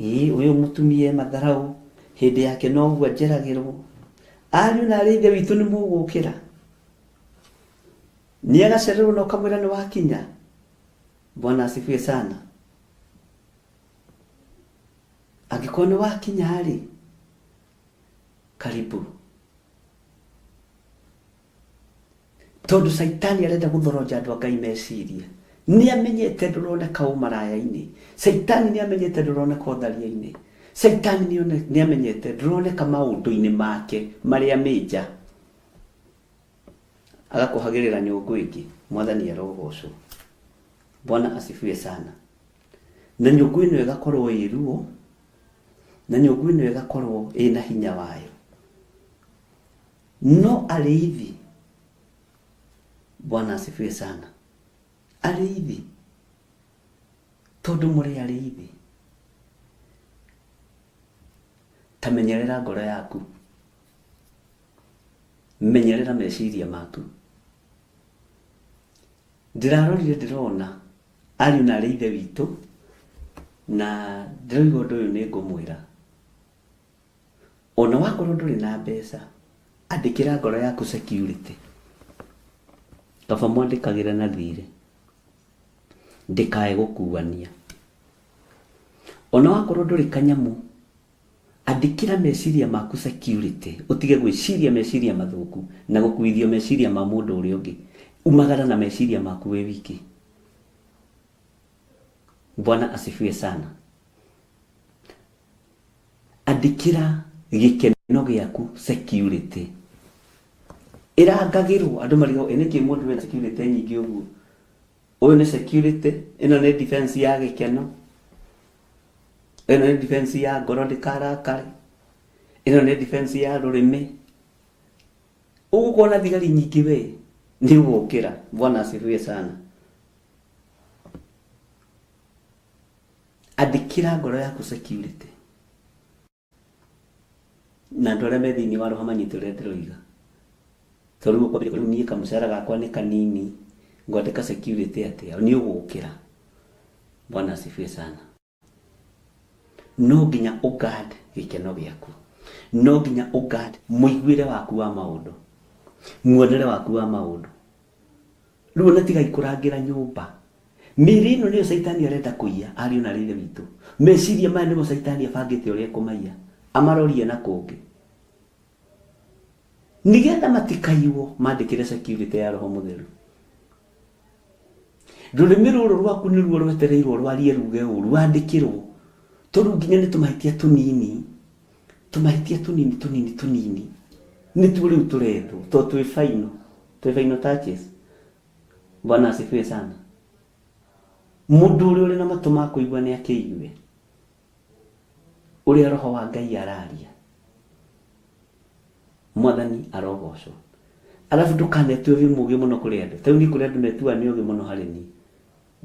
Ĩĩ ũyũ mũtumia e matharaũ hĩndĩ yake noguo njeragĩrwo. Ariũ na arĩ ithe witũ nĩ mũgũkĩra. Nĩ agacererwo na ũkamwĩra nĩ wakinya. Bwana asifiwe sana. Angĩkorwo nĩ wakinya rĩ, karibu. Tondũ caitani arenda gũthoroja andũ a Ngai meciria. Nĩ amenyete ndũroneka ũmaraya-inĩ. Caitani nĩ amenyete ndũroneka ũtharia-inĩ. Caitani nĩ amenyete ndũroneka maũndũ-inĩ make marĩa mĩnja. Agakũhagĩrĩra nyũngũ ĩngĩ. Mwathani arogocwo. Bwana asifiwe sana. Na nyũngũ ĩno ĩgakorwo ĩ ruo, na nyũngũ ĩno ĩgakorwo ĩna hinya wayo. No arĩithi, Bwana asifiwe sana. Arĩithi, tondũ mũrĩ arĩithi, ta menyerera ngoro yaku, menyerera meciria maku. Ndĩrarorire ndĩrona ariũ na arĩ ithe witũ, na ndĩroiga ũndũ ũyũ nĩ ngũmwĩra. Ona wakorwo ndũrĩ na mbeca, andĩkĩra ngoro yaku security. Kaba mwandĩkagĩre na thirĩ. Ndĩkae gũkuania. Ona wakorwo ndũrĩ kanyamũ, andĩkĩra meciria maku security, ũtige gwĩciria meciria mathũku na gũkuithio meciria ma mũndũ ũrĩa ũngĩ. Umagara na meciria maku wĩ wiki. Bwana asifiwe sana. Andĩkĩra gĩkeno gĩaku security. Ĩrangagĩrwo andũ marigagwo ĩ nĩkĩ mũndũ wĩna security nyingĩ ũguo. Ũyũ nĩ security, ĩno nĩ defense ya gĩkeno. Ĩno nĩ defense ya ngoro ndĩkarakare. Ĩno nĩ defense ya rũrĩmĩ. Ũgũkorwo na thigari nyingĩ we nĩ ũgũkĩra. Bwana asifiwe sana. Andĩkĩra ngoro yaku security. Na andũ arĩa me thĩinĩ wa roho manyite ũrĩa ndĩroiga. Tondũ rĩu ũkwambĩrĩria rĩu niĩ kamũcara gakwa nĩ kanini, ngwandĩka security atĩa? Nĩ ũgũkĩra. Bwana asifiwe sana. No nginya ũguard gĩkeno gĩaku. No nginya ũguard mũiguĩre waku wa maũndũ. Muonere waku wa maũndũ. Rĩu ona tigai kũrangĩra nyũmba. Mĩĩrĩ ĩno nĩyo caitani arenda kũiya, ariũ na aarĩ a Ithe witũ. Meciria maya nĩmo caitani abangĩte ũrĩa ekũmaiya, amarorie na kũngĩ. Nĩgetha matikaiywo, mandĩkĩre security ya Roho Mũtheru. Rũrĩmĩ rũrũ rwaku nĩruo rwetereirwo rwarie ruge ũru, wandĩkĩrwo. Tondũ nginya nĩ tũmahĩtia tũnini, tũmahĩtia tũnini tũnini tũnini, nĩtuo rĩu tũrethwo, tondũ twĩ final, twĩ final touches. Bwana asifiwe sana. Mũndũ ũrĩa ũrĩ na matũ ma kũigua nĩ akĩigue ũrĩa Roho wa Ngai araria. Mwathani arogocwo. Arabu ndũkanetue wĩ mũgĩ mũno kũrĩ andũ. Ta rĩu niĩ kũrĩ andũ metuaga nĩ ogĩ mũno harĩ niĩ.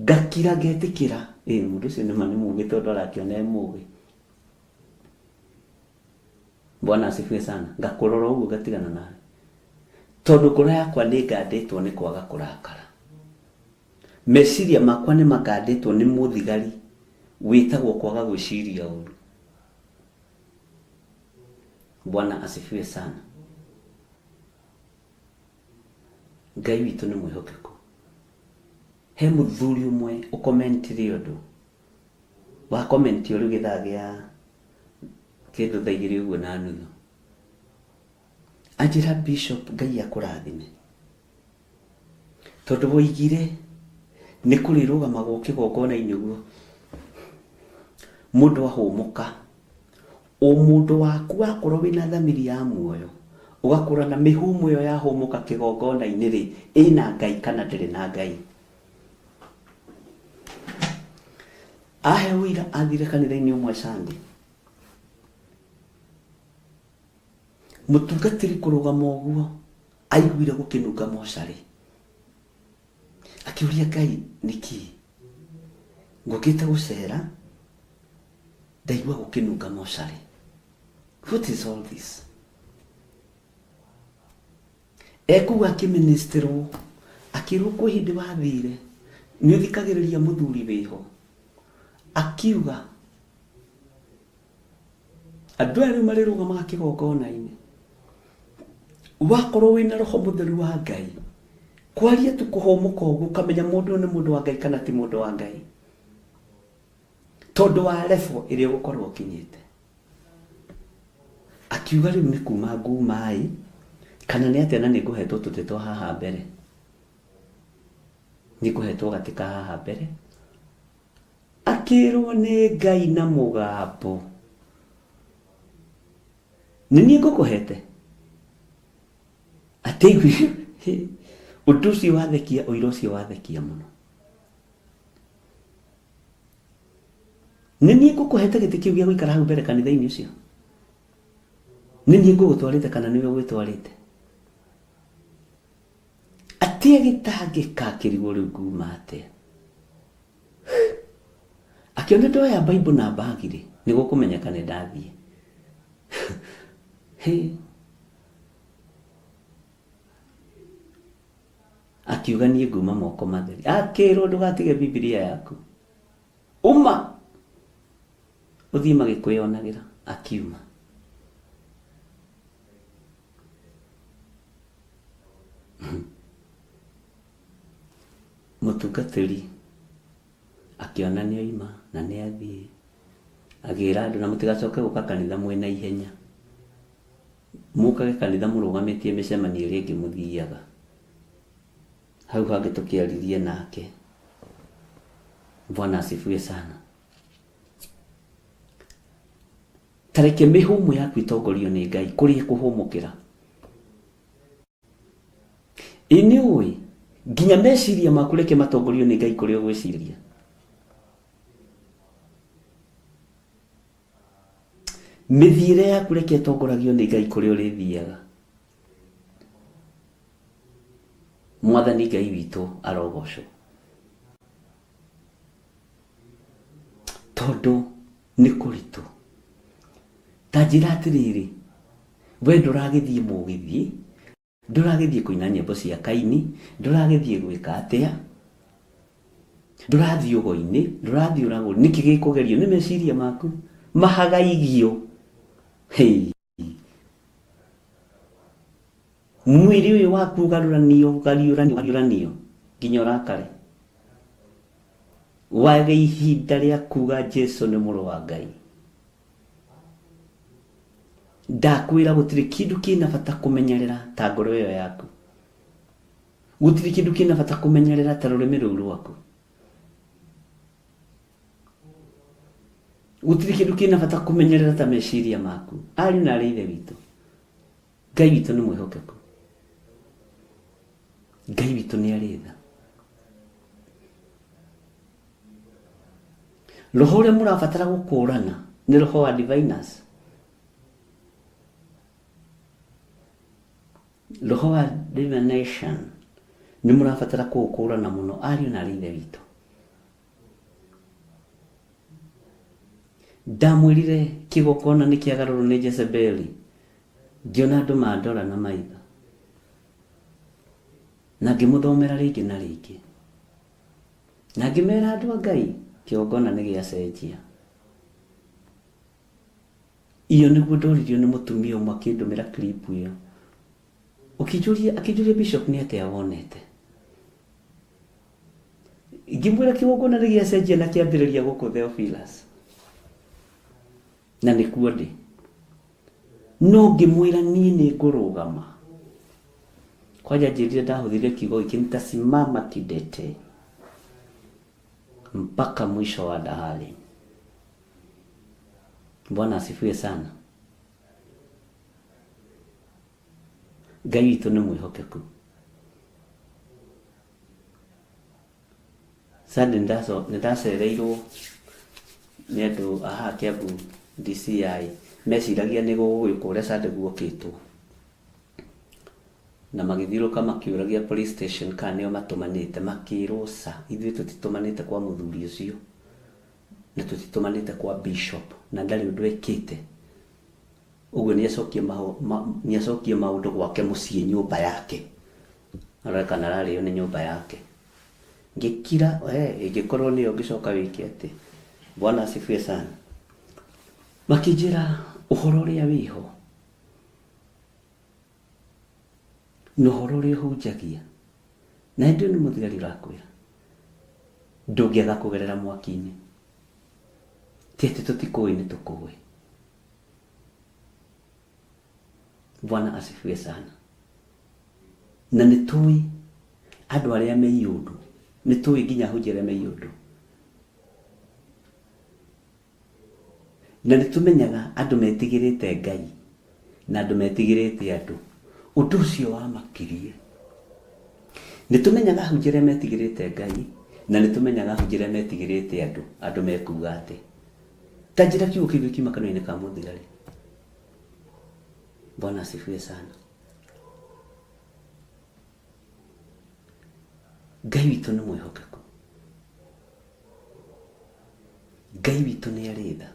Ngakira ngetĩkĩra, ĩ mũndũ ũcio nĩma nĩ mũgĩ tondũ arakĩona e mũgĩ. Bwana asifiwe sana. Ngakũrora ũguo ngatigana nawe. Tondũ ngoro yakwa nĩ ngandĩtwo nĩ kwaga kũrakara. Meciria makwa nĩ magandĩtwo nĩ mũthigari wĩtagwo kwaga gwĩciria ũru. Bwana asifiwe sana. Ngai witũ nĩ mwĩhokeku. He mũthuri ũmwe ũkomentire ũndũ wa comment o rĩu gĩthaa gĩa kĩndũ thaa igĩrĩ ũguo na nuthu. Anjĩra Bishop Ngai akũrathime. Tondũ woigire nĩ kũrĩrũgamagwo kĩgongona-inĩ ũguo mũndũ ahũmũka, ũmũndũ waku wakorwo wĩna thamiri ya muoyo, ũgakũra na mĩhũmũ ĩyo yahũmũka kĩgongona-inĩ rĩ, ĩna Ngai kana ndĩrĩ na Ngai. Ahe ũira athire kanitha-inĩ ũmwe Sunday. Mũtungatĩri kũrũgama ũguo aiguire gũkĩnunga mocarĩ. Akĩũria Ngai nĩkĩ? Ngũkĩte gũcera ndaigua gũkĩnunga mocarĩ. What is all this? Ekũu akĩministĩrwo akĩrwo kwĩ hĩndĩ wathire nĩ ũthikagĩrĩria mũthuri wĩho akiuga Andũ aya rĩu marĩrũgamaga kĩgongona-inĩ. Wakorwo wĩna roho mũtheru wa Ngai, kwaria tu kũhũmũka ũguo ũkamenya mũndũ ũyũ nĩ mũndũ wa Ngai kana ti mũndũ wa Ngai. Tondũ wa level ĩrĩa ũgũkorwo ũkinyĩte. Akiuga rĩu nĩ kuma nguma ĩ, kana nĩ atĩa na nĩ ngũhetwo tũtĩ twa haha mbere. Nĩ ngũhetwo gatĩ ka haha mbere. Akĩĩrwo nĩ Ngai na mũgambo, Nĩ niĩ ngũkũhete? Atĩ ũndũ ũcio wathekia, ũira ũcio wathekia mũno. Nĩ niĩ ngũkũhete gĩtĩ kĩu gĩa gũikara hau mbere kanitha-inĩ ũcio? Nĩ niĩ ngũgũtwarĩte kana nĩwe ũgwĩtwarĩte? Atĩ agĩtangĩka akĩrigwo rĩu nguma atĩa. Akĩona ndoya Bible na bag rĩ, nĩ gũkũmenyeka nĩ ndathiĩ. Hĩ. Akiuga niĩ nguma moko matheri. Akĩrwo ndũgatige Bibilia yaku. Uma! Ũthiĩ magĩkwĩyonagĩra. Akiuma. Mũtungatĩri. Akĩona nĩ oima na nĩ athiĩ. Agĩra andũ na mũtigacoke gũka kanitha mwĩna ihenya. Mũkage kanitha mũrũgamĩtie mĩcemanio ĩrĩa ĩngĩ mũthiaga. Hau hangĩ tũkĩaririe nake. Bwana asifiwe sana. Tareke mĩhũmũ yaku ĩtongorio nĩ Ngai kũrĩa ĩkũhũmũkĩra. Ĩ nĩ ũĩ nginya meciria maku reke matongorio nĩ Ngai kũrĩa ũgwĩciria. Mĩthiĩre yaku reke ĩtongoragio nĩ Ngai kũrĩa ũrĩthiaga. Mwathani Ngai witũ arogocwo. Tondũ nĩ kũritũ. Ta njĩra atĩrĩrĩ, we ndũragĩthiĩ mũgithi, ndũragĩthiĩ kũina nyĩmbo cia Kaini, ndũragĩthiĩ gwĩka atĩa, ndũrathiĩ ũgo-inĩ, ndũrathiĩ ũragũri, nĩkĩ gĩkũgerio? Nĩ meciria maku mahagaigio. Hey. Mwĩrĩ ũyũ waku ũgarũranio, ũgariũranio, ũgariũranio nginya ũrakare. Wage ihinda rĩa kuga Jesu nĩ mũrũ wa Ngai. Ndakwĩra gũtirĩ kĩndũ kĩna bata kũmenyerera ta ngoro ĩyo yaku. Gũtirĩ kĩndũ kĩna bata kũmenyerera ta rũrĩmĩ rũu rwaku. Gũtirĩ kĩndũ kĩna bata kũmenyerera ta meciria maku. Ariũ na arĩ ithe witũ, Ngai witũ nĩ mwĩhokeku. Ngai witũ nĩ arĩ tha. Roho ũrĩa mũrabatara gũkũrana nĩ roho wa diviners. Roho wa divination nĩ mũrabatara kũũkũrana mũno ariũ na arĩ ithe witũ. Ndamwĩrire kĩgongona nĩ kĩagarũrwo nĩ Jezebeli, ngĩona andũ mandora na maitho. Na ngĩmũthomera rĩngĩ na rĩngĩ. Na ngĩmera andũ a Ngai, kĩgongona nĩ gĩacenjia. Iyo nĩguo ndoririo nĩ mũtumia ũmwe akĩndũmĩra clip ĩyo. Ũkĩnjũria, akĩnjũria Bishop nĩ atĩa wonete? Ngĩmwĩra kĩgongona nĩ gĩacenjia na kĩambĩrĩria gũkũ Theophilus. Na nĩkuo ndĩ. No ngĩmwĩra niĩ nĩ ngũrũgama. Kwanja njĩrire ndahũthĩrire kiugo gĩkĩ nitasimama kidete mpaka mwisho wa dahari. Bwana asifiwe sana. Ngai witũ nĩ mwĩhokeku. Sunday nĩ ndacereirwo nĩ andũ a haha Kiambu DCI meciragia nĩ gũgĩũka ũrĩa Sunday guokĩtwo. Na magĩthiũrũrũka makĩũragia police station kana nĩo matũmanĩte, makĩrwo ca, ithuĩ tũtitũmanĩte kwa mũthuri ũcio na tũtitũmanĩte kwa bishop na ndarĩ ũndũ ekĩte. Ũguo nĩ acokie maũndũ gwake mũciĩ nyũmba yake. Arore kana ararĩo nĩ nyũmba yake. Ngĩkira, we ĩngĩkorwo nĩyo ũngĩcoka wĩke atĩ. Bwana asifiwe sana. Makĩnjĩra ũhoro ũrĩa wĩho na ũhoro ũrĩa ũhunjagia na hĩndĩ ĩyo nĩ mũthigari ũrakwĩra ndũngĩaga kũgerera mwaki-inĩ. Ti atĩ tũtikũĩ nĩ tũkũĩ. Bwana asifiwe sana. Na nĩ tũĩ andũ arĩa me iũndũ, nĩ tũĩ nginya ahunjia arĩa me iũndũ. Na nĩ tũmenyaga andũ metigĩrĩte Ngai na andũ metigĩrĩte andũ. Ũndũ ũcio wamakirie. Nĩ tũmenyaga ahunjia arĩa metigĩrĩte Ngai na nĩ tũmenyaga ahunjia arĩa metigĩrĩte andũ, andũ mekuga atĩ. Ta njĩra kiugo kĩu gĩkiuma kanua-inĩ ka mũthigari. Bwana asifiwe sana. Ngai witũ nĩ mwĩhokeku. Ngai witũ nĩ arĩ tha.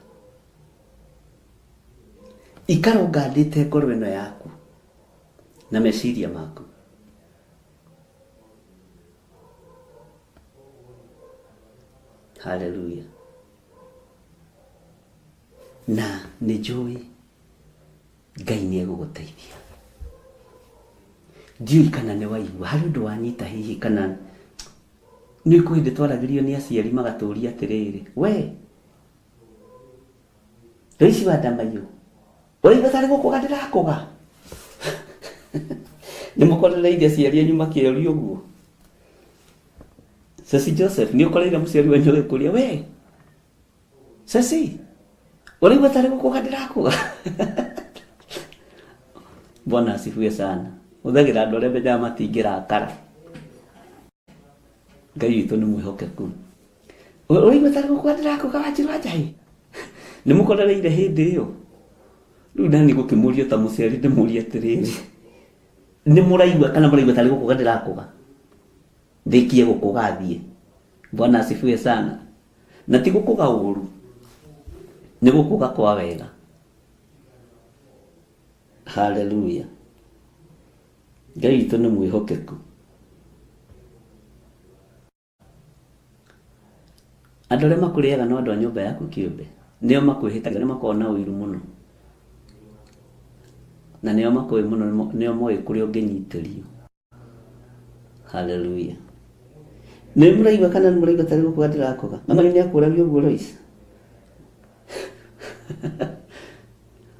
Ikara ũngandĩte ngoro ĩno yaku na meciria maku. Haleluya. Na nĩ njũĩ Ngai nĩ egũgũteithia. Ndiũĩ kana nĩ waigua harĩ ũndũ wanyita hihi kana Nĩ kwĩ hĩndĩ twaragĩrio nĩ aciari magatũria atĩrĩrĩ, we Loici wa Ndamaiyũ, ũraigua tarĩ gũkũga ndĩrakũga? Nĩ mũkorereire aciari anyu makĩũria ũguo? Ceci Joseph, nĩ ũkoreire mũciari wanyu agĩkũria, we Ceci, ũraigua tarĩ gũkũga ndĩrakũga? Bwana asifiwe sana. Hũthagĩra andũ arĩa menyaga matingĩrakara. Ngai witũ nĩ mwĩhokeku. Ũraigua tarĩ gũkũga ndĩrakũga Wanjiru wa Njahi? Nĩ mũkorereire hĩndĩ ĩyo? Rĩu nani gũkĩmũria ta mũciari ndĩmũrie atĩrĩrĩ, nĩ mũraigua kana mũraigua tarĩ gũkũga ndĩrakũga? Ndĩkie gũkũga thiĩ. Bwana asifiwe sana. Na ti gũkũga ũru, nĩ gũkũga kwa wega. Haleluya. Ngai witũ nĩ mwĩhokeku. Andũ arĩa makũrĩaga no andũ a nyũmba yaku kĩũmbe, nĩo makwĩhĩtagĩra, nĩo makoragwo na ũiru mũno, na nĩo makũĩ mũno, nĩo moĩ kũrĩa ũngĩnyitĩrio. Haleluya. Nĩ mũraigua kana nĩ mũraigua tarĩ gũkũga ndĩrakũga? Mama nĩ akũragia ũguo Lois.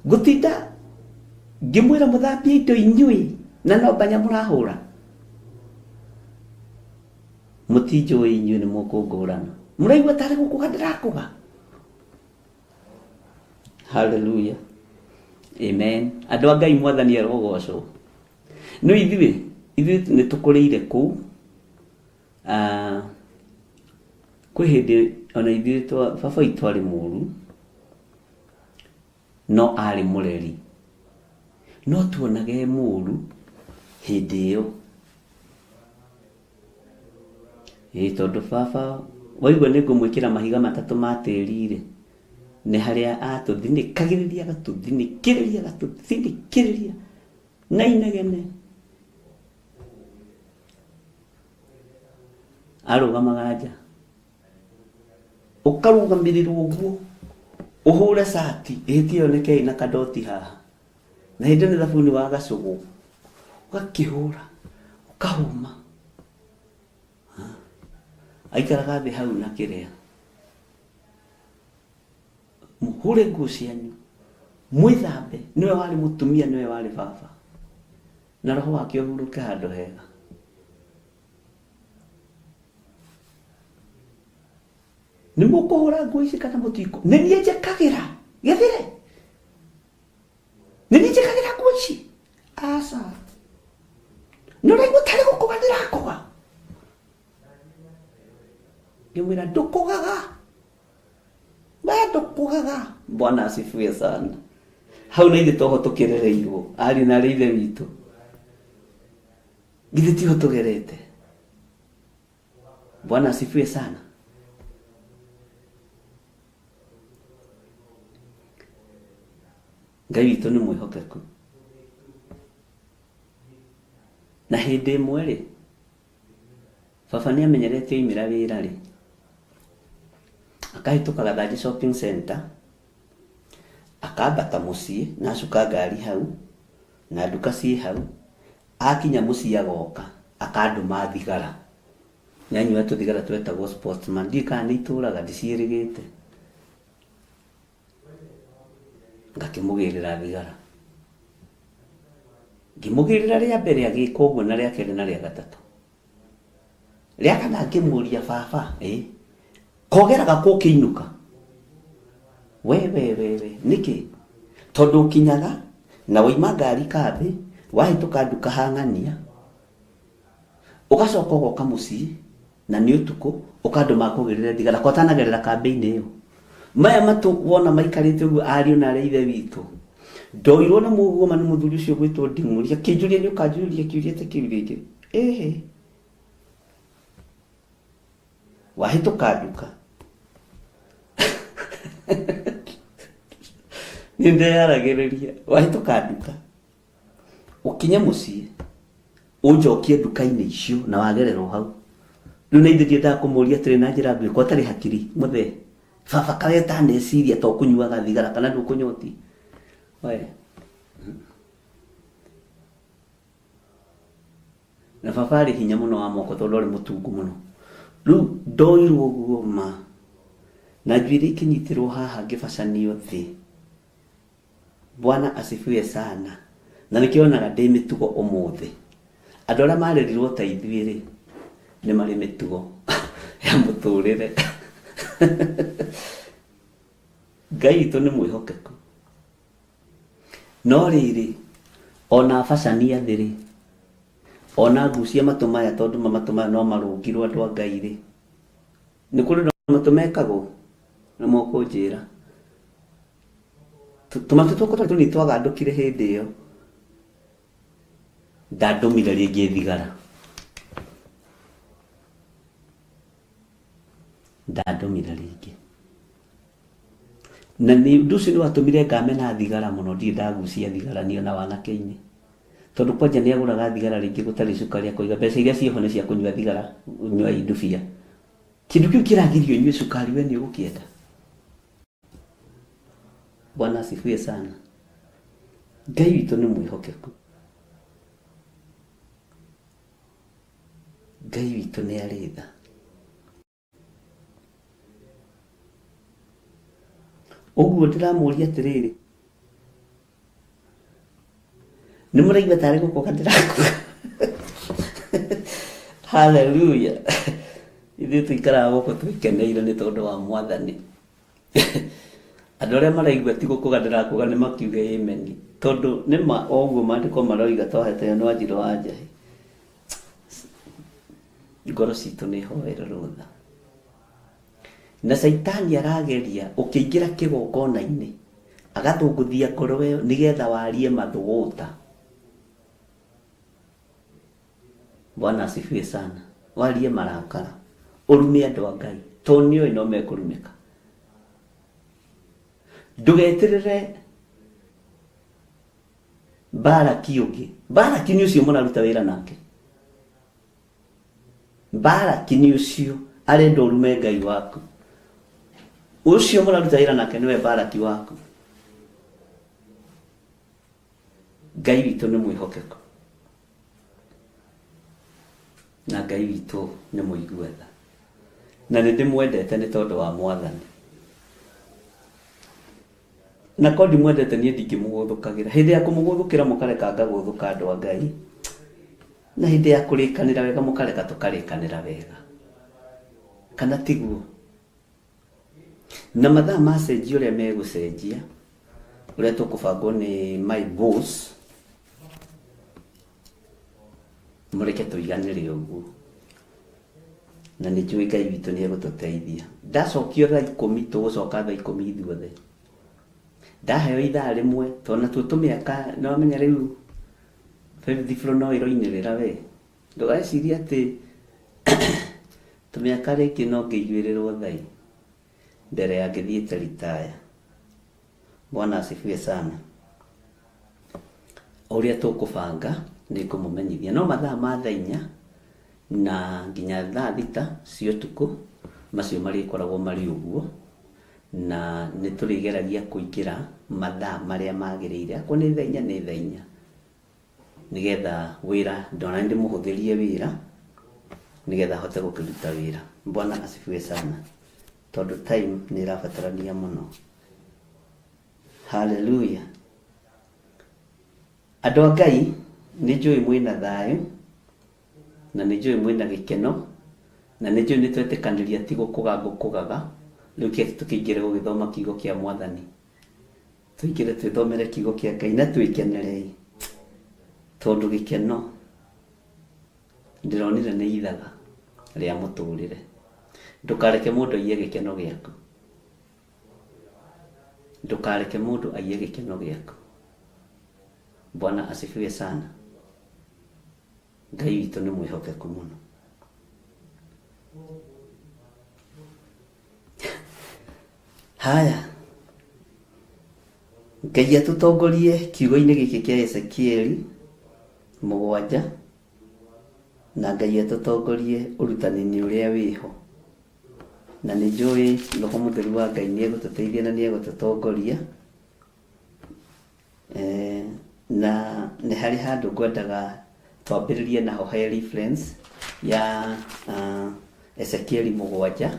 Ngũtinda ngĩmwĩra mũthambie indo inyuĩ na no mbanya mũrahũra. Mũtinjũĩ inyuĩ nĩ mũkũngũrana. Mũraigua tarĩ gũkũga ndĩrakũga? Haleluya. Amen. Andũ a Ngai mwathani arogocwo. No ithuĩ, ithuĩ nĩ tũkũrĩire kũu. Ah, kwĩ hĩndĩ ona ithuĩ baba witũ arĩ mũru, no arĩ mũreri. No tuonaga e mũru hĩndĩ ĩyo. Ĩĩ tondũ baba waigua nĩ ngũmwĩkĩra mahiga matatũ ma tĩri-rĩ, nĩ harĩa atũthinĩkagĩrĩria agatũthinĩkĩrĩria agatũthinĩkĩrĩria na inegene. Arũgamaga nja, ũkarũgamĩrĩrwo ũguo, ũhũre cati ĩhĩtie yoneke ĩna kadoti haha, na hĩndĩ ĩyo nĩ thabuni wa gacũgũ, ũgakĩhũra, ũkahũma. Aikaraga thĩ hau na kĩrĩa, mũhũre nguo cianyu, mwĩthambe, nĩwe warĩ mũtumia, nĩwe warĩ baba, na roho wake ũhurũke handũ hega. Nĩ mũkũhũra nguo ici kana mũtikũ? Nĩ niĩ njĩkagĩra gĩthire, nĩ niĩ njĩkagĩra nguo ici? Aca. Nĩ ũraigua tarĩ gũkũga ndĩrakũga? Ngĩmwĩra ndũkũgaga, we ndũkũgaga. Bwana asifiwe sana. Hau na ithuĩ toho tũkĩrereirwo ariũ na arĩ ithe witũ, githĩ tiho tũgerete? Bwana asifiwe sana. Ngai witũ nĩ mwĩhokeku. Na hĩndĩ ĩmwe rĩ, baba nĩ amenyerete oimĩra wĩra rĩ, akahĩtũka Gathanjĩ shopping center, akambata mũciĩ na acuka ngari hau, na nduka ciĩ hau, akinya mũciĩ agoka akandũma thigara. Nĩanyuaga tũthigara twetagwo Sportsman, ndiũĩ kana nĩ itũraga ndiciĩrĩgĩte. Ngakĩmũgĩrĩra thigara. Ngĩmũgĩrĩra rĩa mbere agĩka ũguo na rĩa kerĩ na rĩa gatatũ. Rĩa kana ngĩmũria baba, ĩ, kogeraga kũ ũkĩinũka? We we we we, nĩkĩ? Tondũ ũkinyaga na waima ngari kambĩ, wahĩtũka nduka hang'ania, ũgacoka ũgoka mũciĩ na nĩ ũtukũ ũkandũma ngũgĩrĩre thigara kwa ũtanagerera kambĩ-inĩ ĩyo. Maya matũ wona maikarĩte ũguo ariũ na arĩ a ithe witũ, ndoirwo na mũguoma nĩ mũthuri ũcio ũgwĩtwo Nding'ũri akĩnjũria nĩ ũkanjũria kĩũria ta kĩu rĩngĩ. Ĩhĩ. Wahĩtũka nduka. Nĩ ndeyaragĩrĩria. Wahĩtũka nduka. Ũkinye mũciĩ ũnjokie nduka-inĩ icio na wagerera o hau. Rĩu na ithuĩ ndiendaga kũmũria atĩrĩ na njĩra nguhĩ ko atarĩ hakiri mũthee. Baba kaĩ ũtaneciria ta ũkũnyuaga thigara kana ndũkũnyoti. We. Na baba arĩ hinya mũno wa moko tondũ arĩ mũtungu mũno. Rĩu ndoirwo ũguo ma na njuĩrĩ ikĩnyitĩrwo haha ngĩbacanio thĩ. Bwana asifiwe sana. Na nĩkĩo onaga ndĩ mĩtugo ũmũthĩ. Andũ arĩa marerirwo ta ithuĩ rĩ, nĩ marĩ mĩtugo ya mũtũrĩre. Ngai witũ nĩ mwĩhokeku. No rĩrĩ, ona bacania thĩ rĩ, ona ngucia matũ maya tondũ matũ maya no marũngirwo andũ a Ngai rĩ, nĩ kũrĩ na matũ mekagwo? Nĩ mũkũnjĩra. Tũmatũ twakwa twarĩ tũnini twagandũkire hĩndĩ ĩyo. Ndandũmire rĩngĩ thigara. Ndandũmire rĩngĩ. Na nĩ ũndũ ũcio nĩ watũmire ngamena thigara mũno, ndirĩ ndagucia thigara niĩ ona wanake-inĩ. Tondũ kwanja nĩ agũraga thigara rĩngĩ gũtarĩ cukari akoiga mbeca iria ciĩho nĩ cia kũnyua thigara, nyuai ndubia. Kĩndũ kĩu kĩragirio ũnyue cukari we nĩ ũgũkĩenda? Bwana asifiwe sana. Ngai witũ nĩ mwĩhokeku. Ngai witũ nĩ arĩ tha. Ũguo ndĩramũria atĩrĩrĩ, nĩ mũraigua tarĩ gũkũga ndĩrakũga? Haleluya! Ithuĩ tũikaraga gũkũ twĩkeneire nĩ tondũ wa Mwathani. Andũ arĩa maraigua ti gũkũga ndĩrakũga nĩ makiuge amen, tondũ nĩ ma o ũguo maandĩko maroiga twahete nĩ Wanjirũ wa Njahi. Ngoro citũ nĩ hoere rũtha. Na caitani arageria ũkĩingĩra kĩgongona-inĩ agathũngũthia ngoro ĩyo nĩgetha warie mathũgũta. Bwana asifiwe sana. Warie marakara ũrume andũ a Ngai tondũ nĩũĩ no mekũrumĩka. Ndũgeterere Baraki ũngĩ. Baraki nĩ ũcio mũraruta wĩra nake. Baraki nĩ ũcio arenda ũrume Ngai waku. Ũcio mũraruta wĩra nake nĩwe Baraki waku. Ngai witũ nĩ mwĩhokeku na Ngai witũ nĩ mũigua tha, na nĩ ndĩmwendete nĩ tondũ wa Mwathani. Na korwo ndimwendete niĩ ndingĩmũgũthũkagĩra. Hĩndĩ ya kũmũgũthũkĩra mũkareka ngagũthũka andũ a Ngai, na hĩndĩ ya kũrĩkanĩra wega mũkareka tũkarĩkanĩra wega. Kana tiguo? Na mathaa macenjia ũrĩa megũcenjia, ũrĩa tũkũbangwo nĩ my boss, mũreke tũiganĩre ũguo. Na nĩ njũĩ Ngai witũ nĩ egũtũteithia. Ndacokio thaa ikũmi, tũgũcoka thaa ikũmi ithuothe. Ndaheo ithaa rĩmwe, tondũ natuo tũmĩaka, nĩ wamenya rĩu fifth floor no ĩroinĩrĩra we. Ndũgecirie atĩ tũmĩaka rĩngĩ no ngĩiguĩrĩrwo thai mbere ya ngĩthiĩte ritaya. Bwana asifiwe sana. Ũrĩa tũkũbanga nĩ ngũmũmenyithia. No mathaa ma thaa inya na nginya thaa thita cia ũtukũ macio marĩkoragwo marĩ ũguo, na nĩ tũrĩgeragia kũingĩra mathaa marĩa magĩrĩire. Akorwo nĩ thaa inya nĩ thaa inya. Nĩgetha wĩra ndona ndĩmũhũthĩrie wĩra nĩgetha ahote gũkĩruta wĩra. Bwana asifiwe sana, tondũ time nĩ ĩrabatarania mũno. Haleluya. Andũ a Ngai, nĩ njũĩ mwĩna thayũ na nĩ njũĩ mwĩna gĩkeno na nĩ njũĩ nĩ twetĩkanĩria ti gũkũga ngũkũgaga. Rĩu kĩĩ tũkĩingĩre gũgĩthoma kiugo kĩa Mwathani. Tũingĩre twĩthomere kiugo kĩa Ngai na twĩkenerei, tondũ gĩkeno ndĩronire nĩ ithaga rĩa mũtũrĩre. Ndũkareke mũndũ aiye gĩkeno gĩaku. Ndũkareke mũndũ aiye gĩkeno gĩaku. Bwana asifiwe sana. Ngai witũ nĩ mwĩhokeku mũno. Haya, Ngai atũtongorie kiugo-inĩ gĩkĩ kĩa Ezekieli 7, na Ngai atũtongorie ũrutani-inĩ ũrĩa wĩho. Na nĩ njũĩ Roho Mũtheru wa Ngai nĩ egũtũteithia na nĩ egũtũtongoria. Na nĩ harĩ handũ ngwendaga twambĩrĩrie naho he reference ya Ezekieli 7.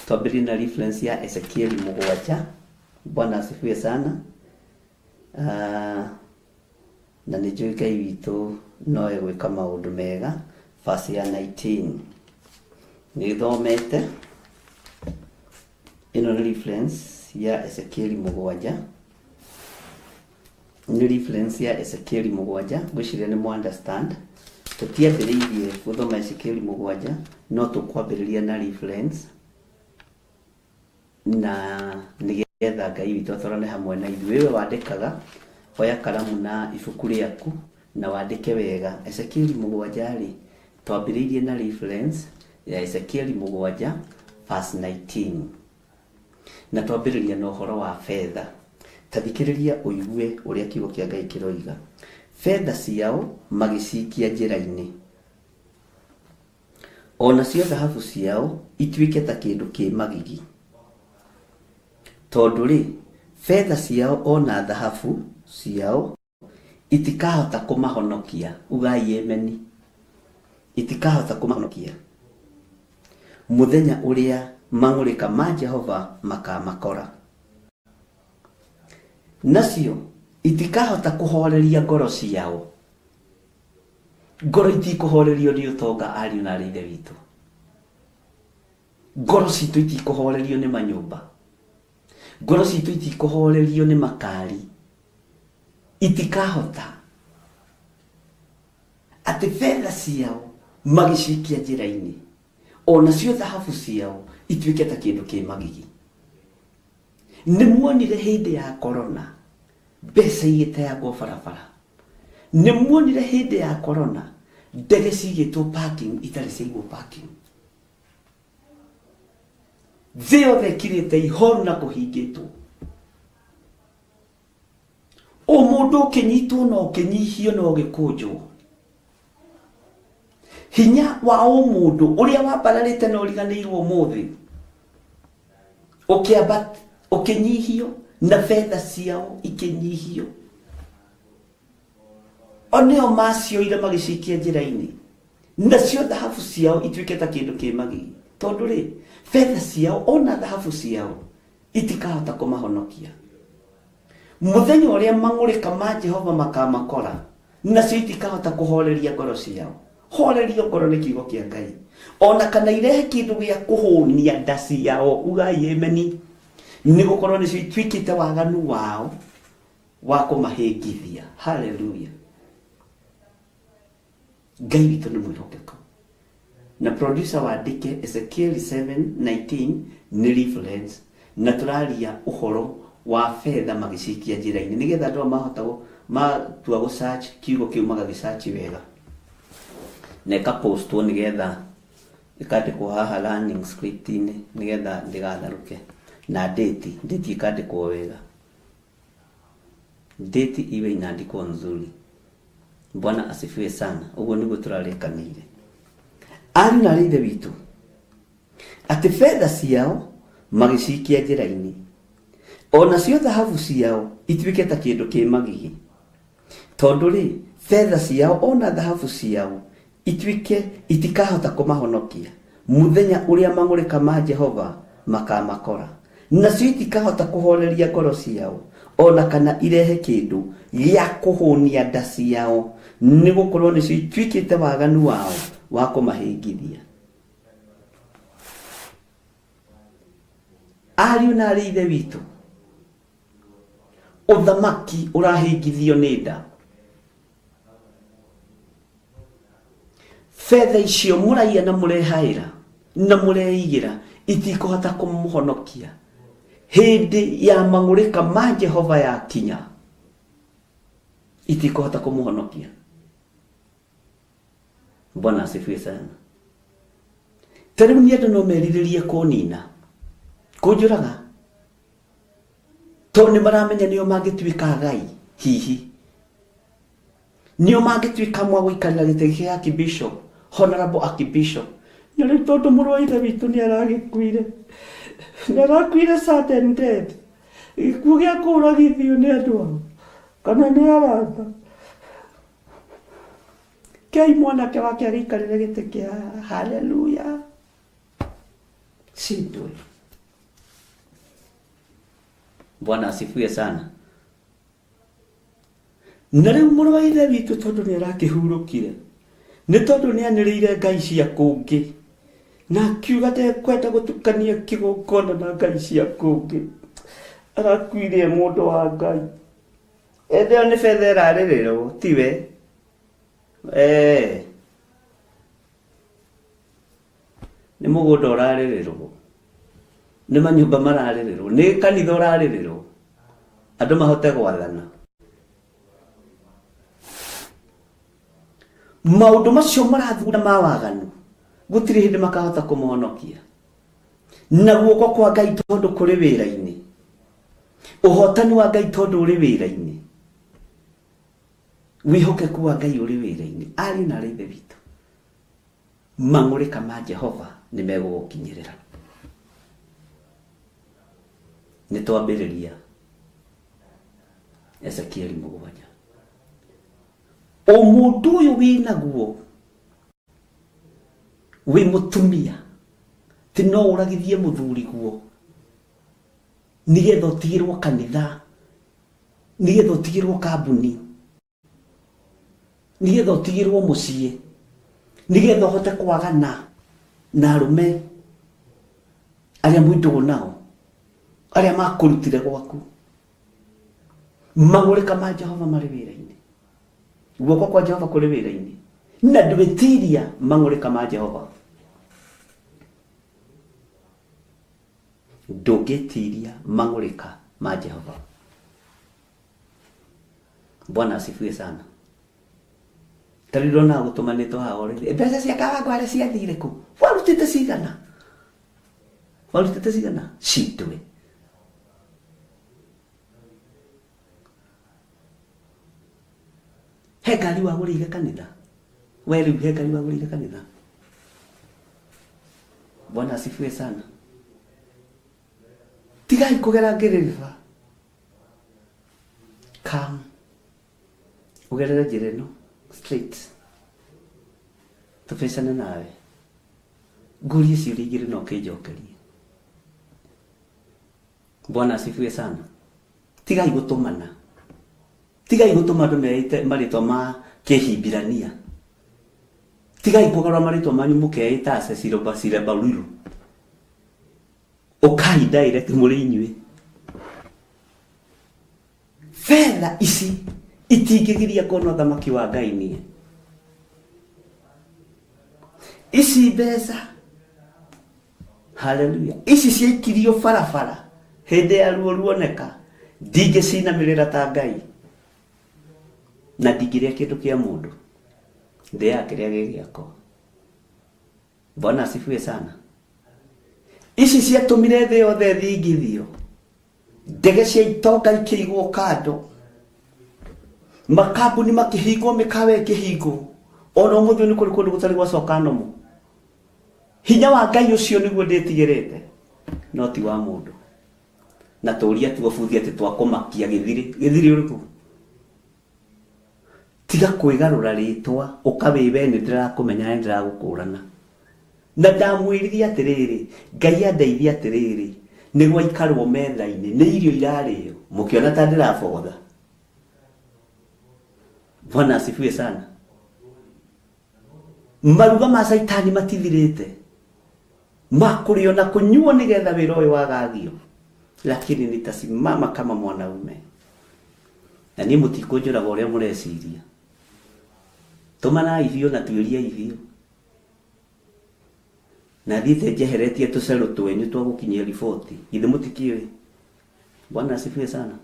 Twambĩrĩrie na reference ya Ezekieli 7. Bwana asifiwe sana. Na nĩ njũĩ Ngai witũ no egwĩka maũndũ mega. Verse ya 19 nĩ thomete. Ĩno nĩ reference ya Ezekieli 7. Nĩ reference ya Ezekieli 7. Ngwĩciria nĩ mũ understand. Tũtiambĩrĩirie gũthoma Ezekieli 7, no tũkwambĩrĩria na reference na nĩgetha Ngai witũ atwarane hamwe na ithuĩ. Wewe wandĩkaga, oya karamu na ibuku rĩaku na wandĩke wega. Ezekieli 7 rĩ, twambĩrĩirie na reference ya Ezekieli 7 verse 19. Na twambĩrĩria na ũhoro wa betha. Ta thikĩrĩria ũigue ũrĩa kiugo kĩa Ngai kĩroiga. Betha ciao magĩcikia njĩra-inĩ, o nacio thahabu ciao ituĩke ta kĩndũ kĩ magigi. Tondũ rĩ, betha ciao o na thahabu ciao itikahota kũmahonokia. Ugai ameni. Itikahota kũmahonokia mũthenya ũrĩa mang'ũrĩka ma Jehova makamakora. Nacio itikahota kũhoreria ngoro ciao. Ngoro itikũhorerio nĩ ũtonga, ariũ na arĩ ithe witũ. Ngoro citũ itikũhorerio nĩ manyũmba. Ngoro citũ itikũhorerio nĩ makari. Itikahota. Atĩ betha ciao magĩcikia njĩra-inĩ, o nacio thahabu ciao ituĩke ta kĩndũ kĩ magigi. Nĩ muonire hĩndĩ ya corona mbeca igĩteangwo barabara. Nĩ muonire hĩndĩ ya corona ndege cigĩtwo parking itarĩ ciaigwo parking. Thĩ yothe ĩkirĩte ihoru na kũhingĩtwo. O mũndũ ũkĩnyitwo na ũkĩnyihio na ũgĩkũnjwo. Hinya wa ũmũndũ ũrĩa wambararĩte na ũriganĩirwo ũmũthĩ ũkĩnyihio na betha ciao ikĩnyihio. O nĩo macioire magĩcikia njĩra-inĩ, nacio thahabu ciao ituĩke ta kĩndũ kĩ magigi. Tondũ rĩ, betha ciao ona thahabu ciao itikahota kũmahonokia. Mũthenya ũrĩa mang'ũrĩka ma Jehova makamakora, nacio itikahota kũhoreria ngoro ciao. Horerio ngoro nĩ kiugo kĩa Ngai. Ona kana irehe kĩndũ gĩa kũhũnia nda ciao, ugai ameni. Nĩ gũkorwo nĩcio ituĩkĩte waganu wao wa kũmahĩngithia. Hallelujah. Ngai witũ nĩ mwĩhokeku. Na producer wandĩke Ezekiel 7:19 nĩ reference, na tũraria ũhoro wa betha magĩcikia njĩra-inĩ nĩgetha andũ aya mahota matua gũ search kiugo kĩu magagĩ search wega na ĩkapostwo nĩgetha ĩkandĩkwo haha learning script-inĩ nĩgetha ndĩgatharũke, na date ĩkandĩkwo wega, date iwe inaandikwo nzuri. Bwana asifiwe sana. Ũguo nĩguo tũrarĩkanĩire, ariũ na arĩ ithe witũ, atĩ betha ciao magĩcikia njĩra-inĩ, o nacio thahabu ciao ituĩke ta kĩndũ kĩ magigi. Tondũ rĩ, betha ciao ona thahabu ciao ituĩke itikahota kũmahonokia mũthenya ũrĩa mang'ũrĩka ma Jehova makamakora. Nacio itikahota kũhoreria ngoro ciao ona kana irehe kĩndũ gĩa kũhũnia nda ciao, nĩ gũkorwo nĩcio ituĩkĩte waganu wao wa kũmahĩngithia. Ariũ na arĩ ithe witũ, ũthamaki ũrahĩngithio nĩ nda. Betha icio mũraiya na mũrehaĩra na mũreigĩra itikũhota kũmũhonokia hĩndĩ ya mang'ũrĩka ma Jehova yakinya, itikũhota kũmũhonokia. Bwana asifiwe sana. Ta rĩu nĩ andũ no merirĩrie kũnina, kũnjũraga, tondũ nĩ maramenya nĩo mangĩtuĩka agai, hihi nĩo mangĩtuĩka mwa gũikarĩra gĩtĩ kĩa archbishop, honorable archbishop. Na rĩu tondũ mũrũ wa ithe witũ nĩ aragĩkuire, nĩ arakuire sudden death, gĩkuũ gĩa kũũragithio nĩ andũ ao kana nĩ arata, kei mwanake wake agĩikarĩre gĩtĩ kĩa. Haleluya. Shindwe. Bwana asifiwe sana. Na rĩu mũrũ wa ithe witũ tondũ nĩ arakĩhurũkire, nĩ tondũ nĩ anĩrĩire ngai cia kũngĩ, na akiuga ndekwenda gũtukania kĩgongona na ngai cia kũngĩ. Arakuire e mũndũ wa Ngai. Ĩndĩ ĩyo nĩ betha ĩrarĩrĩrwo, tiwe. Eh. Nĩ mũgũnda ũrarĩrĩrwo, nĩ manyũmba mararĩrĩrwo, nĩ kanitha ũrarĩrĩrwo, andũ mahote gwathana. Maũndũ macio marathugunda ma waganu gũtirĩ hĩndĩ makahota kũmũhonokia. Na guoko kwa Ngai tondũ kũrĩ wĩra-inĩ, ũhotani wa Ngai tondũ ũrĩ wĩra-inĩ, wĩhokeku wa Ngai ũrĩ wĩra-inĩ. Ariũ na aarĩ a Ithe witũ, mang'ũrĩka ma Jehova nĩ megũgũkinyĩrĩra. Nĩ twambĩrĩria Ezekieli 7. Ũmũndũ ũyũ wĩnaguo wĩ mũtumia ti no ũragithie mũthuriguo nĩgetha ũtigĩrwo kanitha, nĩgetha ũtigĩrwo kambuni, nĩgetha ũtigĩrwo mũciĩ, nĩgetha ũhote kwagana na arũme arĩa mwĩ ndũgũ nao, arĩa makũrutire gwaku. Mang'ũrĩka ma Jehova marĩ wĩra-inĩ, guoko kwa Jehova kũrĩ wĩra-inĩ, na ndwĩtiria mang'ũrĩka ma Jehova. Ndũngĩtiria mang'ũrĩka ma Jehova. Bwana asifiwe sana. Ta rĩu ndona gũtũmanĩtwo haha already. Mbeca cia Kawangware ciathire kũ? Warutĩte cigana? Warutĩte cigana? Citwe. He ngari wagũrĩire kanitha? We rĩu he ngari wagũrĩire kanitha? Bwana asifiwe sana. Tigai kũgera ngĩrĩrĩba. Come. Ũgerere njĩra ĩno straight. Tũbecane nawe. Ngũrie ciũria igĩrĩ na ũkĩnjokerie. Bwana asifiwe sana. Tigai gũtũmana. Tigai gũtũma andũ meite marĩtwa ma kĩhibirania. Tigai kũgarũra marĩtwa manyu mũkeĩta Cecil Basirebaruiru. Ũkai direct mũrĩ inyuĩ. Betha ici itingĩgiria kuona ũthamaki wa Ngai niĩ. Ici mbeca, haleluya, ici ciaikirio barabara hĩndĩ ya ruo ruoneka, ndingĩcinamĩrĩra ta Ngai na ndingĩrĩa kĩndũ kĩa mũndũ, ndĩaga kĩrĩa gĩ gĩakwa. Bwana asifiwe sana. Ici ciatũmire thĩ yothe ĩthingithio, ndege cia itonga ikĩigwo kando, makambuni makĩhingwo, mĩkawa ĩkĩhingwo. Ona ũmũthĩ ũyũ nĩ kũrĩ kũndũ gũtarĩ gwacoka nomo. Hinya wa Ngai ũcio nĩguo ndĩtigĩrĩte, no ti wa mũndũ. Na tũria tuobuthi atĩ twakũmakia gĩthirĩ. Gĩthirĩ ũrĩkũ? Tiga kwĩgarũra rĩtwa ũka wĩ we nĩ ndĩrakũmenya na nĩ ndĩragũkũrana. Na ndamwĩrire atĩrĩrĩ, Ngai andeithie atĩrĩrĩ, nĩ gwaikarwo metha-inĩ, nĩ irio irarĩo, mũkĩona ta ndĩrabotha. Bwana asifiwe sana. Maruga ma Caitani matithirĩte ma kũrĩo na kũnyuo nĩgetha wĩra ũyũ wagagio, lakini nitasimama kama mwanaume. Na niĩ mũtikũnjũraga ũrĩa mũreciria. Tũmanai biũ na tuĩriai biũ. Na thiĩte njeheretie tũcerũ twenyu twa gũkinyia riboti. Githĩ mũtikĩũĩ? Bwana asifiwe sana.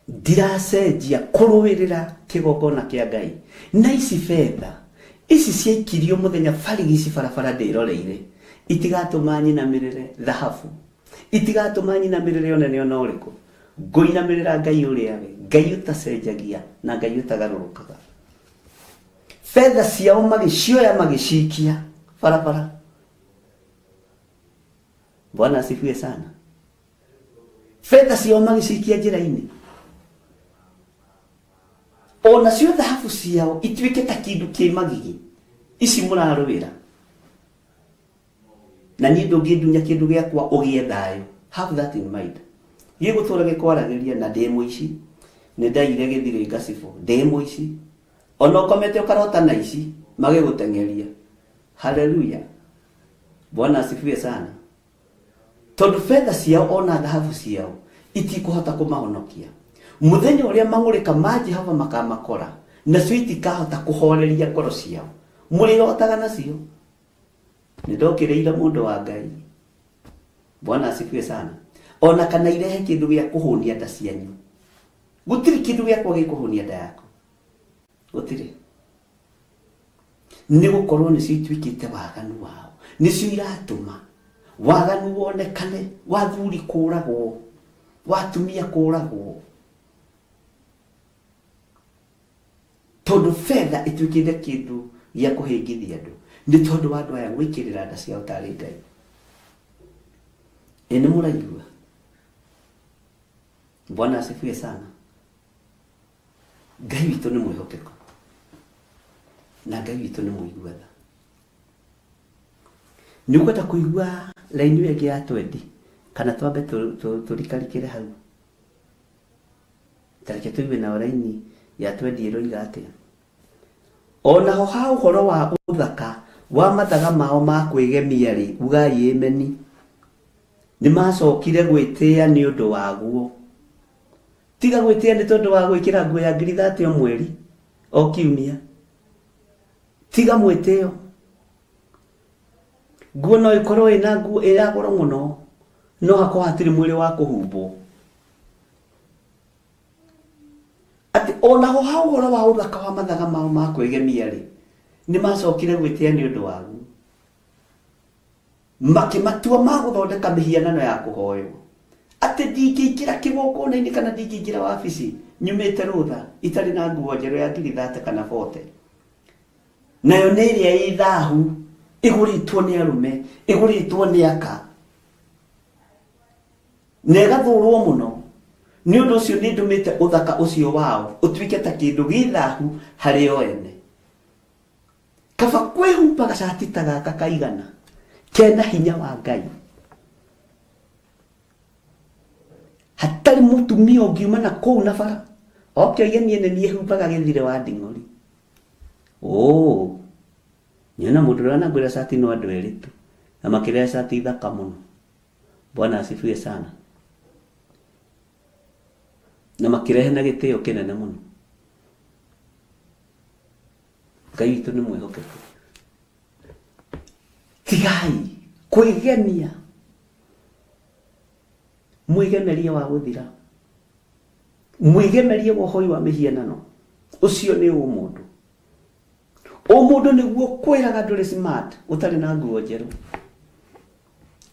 Ndiracenjia kũrũĩrĩra kĩgongona kĩa Ngai. Na ici betha, ici ciaikirio mũthenya barigici barabara ndĩroreire, itigatũma nyinamĩrĩre thahabu, itigatũma nyinamĩrĩre ũnene ona ũrĩkũ. Ngũinamĩrĩra Ngai ũrĩa we, Ngai ũtacenjagia na Ngai ũtagarũrũkaga. Betha ciao magĩcioya magĩcikia barabara. Bwana asifiwe sana. Betha ciao magĩcikia njĩra-inĩ, o nacio thahabu ciao ituĩke ta kĩndũ kĩ magigi. Ici mũrarũĩra. Na niĩ ndũngĩndunya kĩndũ gĩakwa ũgĩe thayũ. Have that in mind. Gĩgũtũra gĩkwaragĩria na ndĩ mũici. Nĩ ndaiyire gĩthirĩ ngacibũ. Ndĩ mũici. Ona ũkomete ũkarota na ici magĩgũteng'eria. Haleluya. Bwana asifiwe sana. Tondũ betha ciao ona thahabu ciao itikũhota kũmahonokia. Mũthenya ũrĩa mang'ũrĩka ma Jehova makamakora, nacio itikahota kũhoreria ngoro ciao. Mũrĩrotaga nacio. Nĩ ndokĩrĩire mũndũ wa Ngai. Bwana asifiwe sana. Ona kana irehe kĩndũ gĩa kũhũnia nda cianyu. Gũtirĩ kĩndũ gĩakwa gĩkũhũnia nda yaku. Gũtirĩ. Nĩ gũkorwo nĩcio ituĩkĩte waganu wao. Nĩcio iratũma waganu wonekane, wa athuri kũragwo, wa atumia kũragwo. Tondũ betha ĩtuĩkĩte kĩndũ gĩa kũhĩngithia andũ. Nĩ tondũ wa andũ aya gwĩkĩrĩra nda ciao tarĩ Ngai. Ĩ nĩ mũraigua? Bwana asifiwe sana. Ngai witũ nĩ mwĩhokeku. Na Ngai witũ nĩ mũigua tha. Nĩ ũkwenda kũigua raini ĩyo ĩngĩ ya twendi kana twambe tũrikarikĩre hau? Ta reke tũigue nayo raini ya twendi ĩroiga atĩa. Onaho ha ũhoro wa ũthaka wa mathaga mao ma kwĩgemia rĩ, ugai ĩmeni. Nĩ macokire gwĩtĩa nĩ ũndũ waguo. Tiga gwĩtĩa nĩ tondũ wa gwĩkĩra nguo ya ngiri thate o mweri, o kiumia. Tiga mwĩtĩo. Nguo no ĩkorwo ĩna nguo ĩ ya goro mũno, no hakorwo hatirĩ mwĩrĩ wa kũhumbwo. Atĩ onaho ha ũhoro wa ũthaka wa mathaga mao ma kwĩgemia rĩ, nĩ macokire gwĩtĩa nĩ ũndũ waguo. Makĩmatua ma gũthondeka mĩhianano ya kũhoywo. Atĩ ndingĩingĩra kĩgongona-inĩ kana ndingĩingĩra wabici nyumĩte rũtha itarĩ na nguo njerũ ya ngiri thate kana bote. Nayo nĩ ĩrĩa ĩ thahu, ĩgũrĩtwo nĩ arũme, ĩgũrĩtwo nĩ aka. Na ĩgathũrwo mũno. Nĩ ũndũ ũcio nĩ ndũmĩte ũthaka ũcio wao ũtuĩke ta kĩndũ gĩ thahu harĩ o ene. Kaba kwĩhumba gacati ta gaka kaigana kena hinya wa Ngai. Hatarĩ mũtumia ũngiuma na kũu na bara oke oige niĩ nĩ niĩ humbaga gĩthirĩ wa nding'ori. Oo, nyona mũndũ ũrĩa wanangũrĩra cati no andũ erĩ tu, na makĩrehe cati thaka mũno. Bwana asifiwe sana. Na makĩrehe na gĩtĩo kĩnene mũno. Ngai witũ nĩ mwĩhokeku. Tigai kwĩgemia. Mwĩgemerie wa gũthira. Mwĩgemerie wa ũhoi wa mĩhianano. Ũcio nĩ ũmũndũ. Ũmũndũ nĩguo kwĩraga ndũrĩ smart ũtarĩ na nguo njerũ.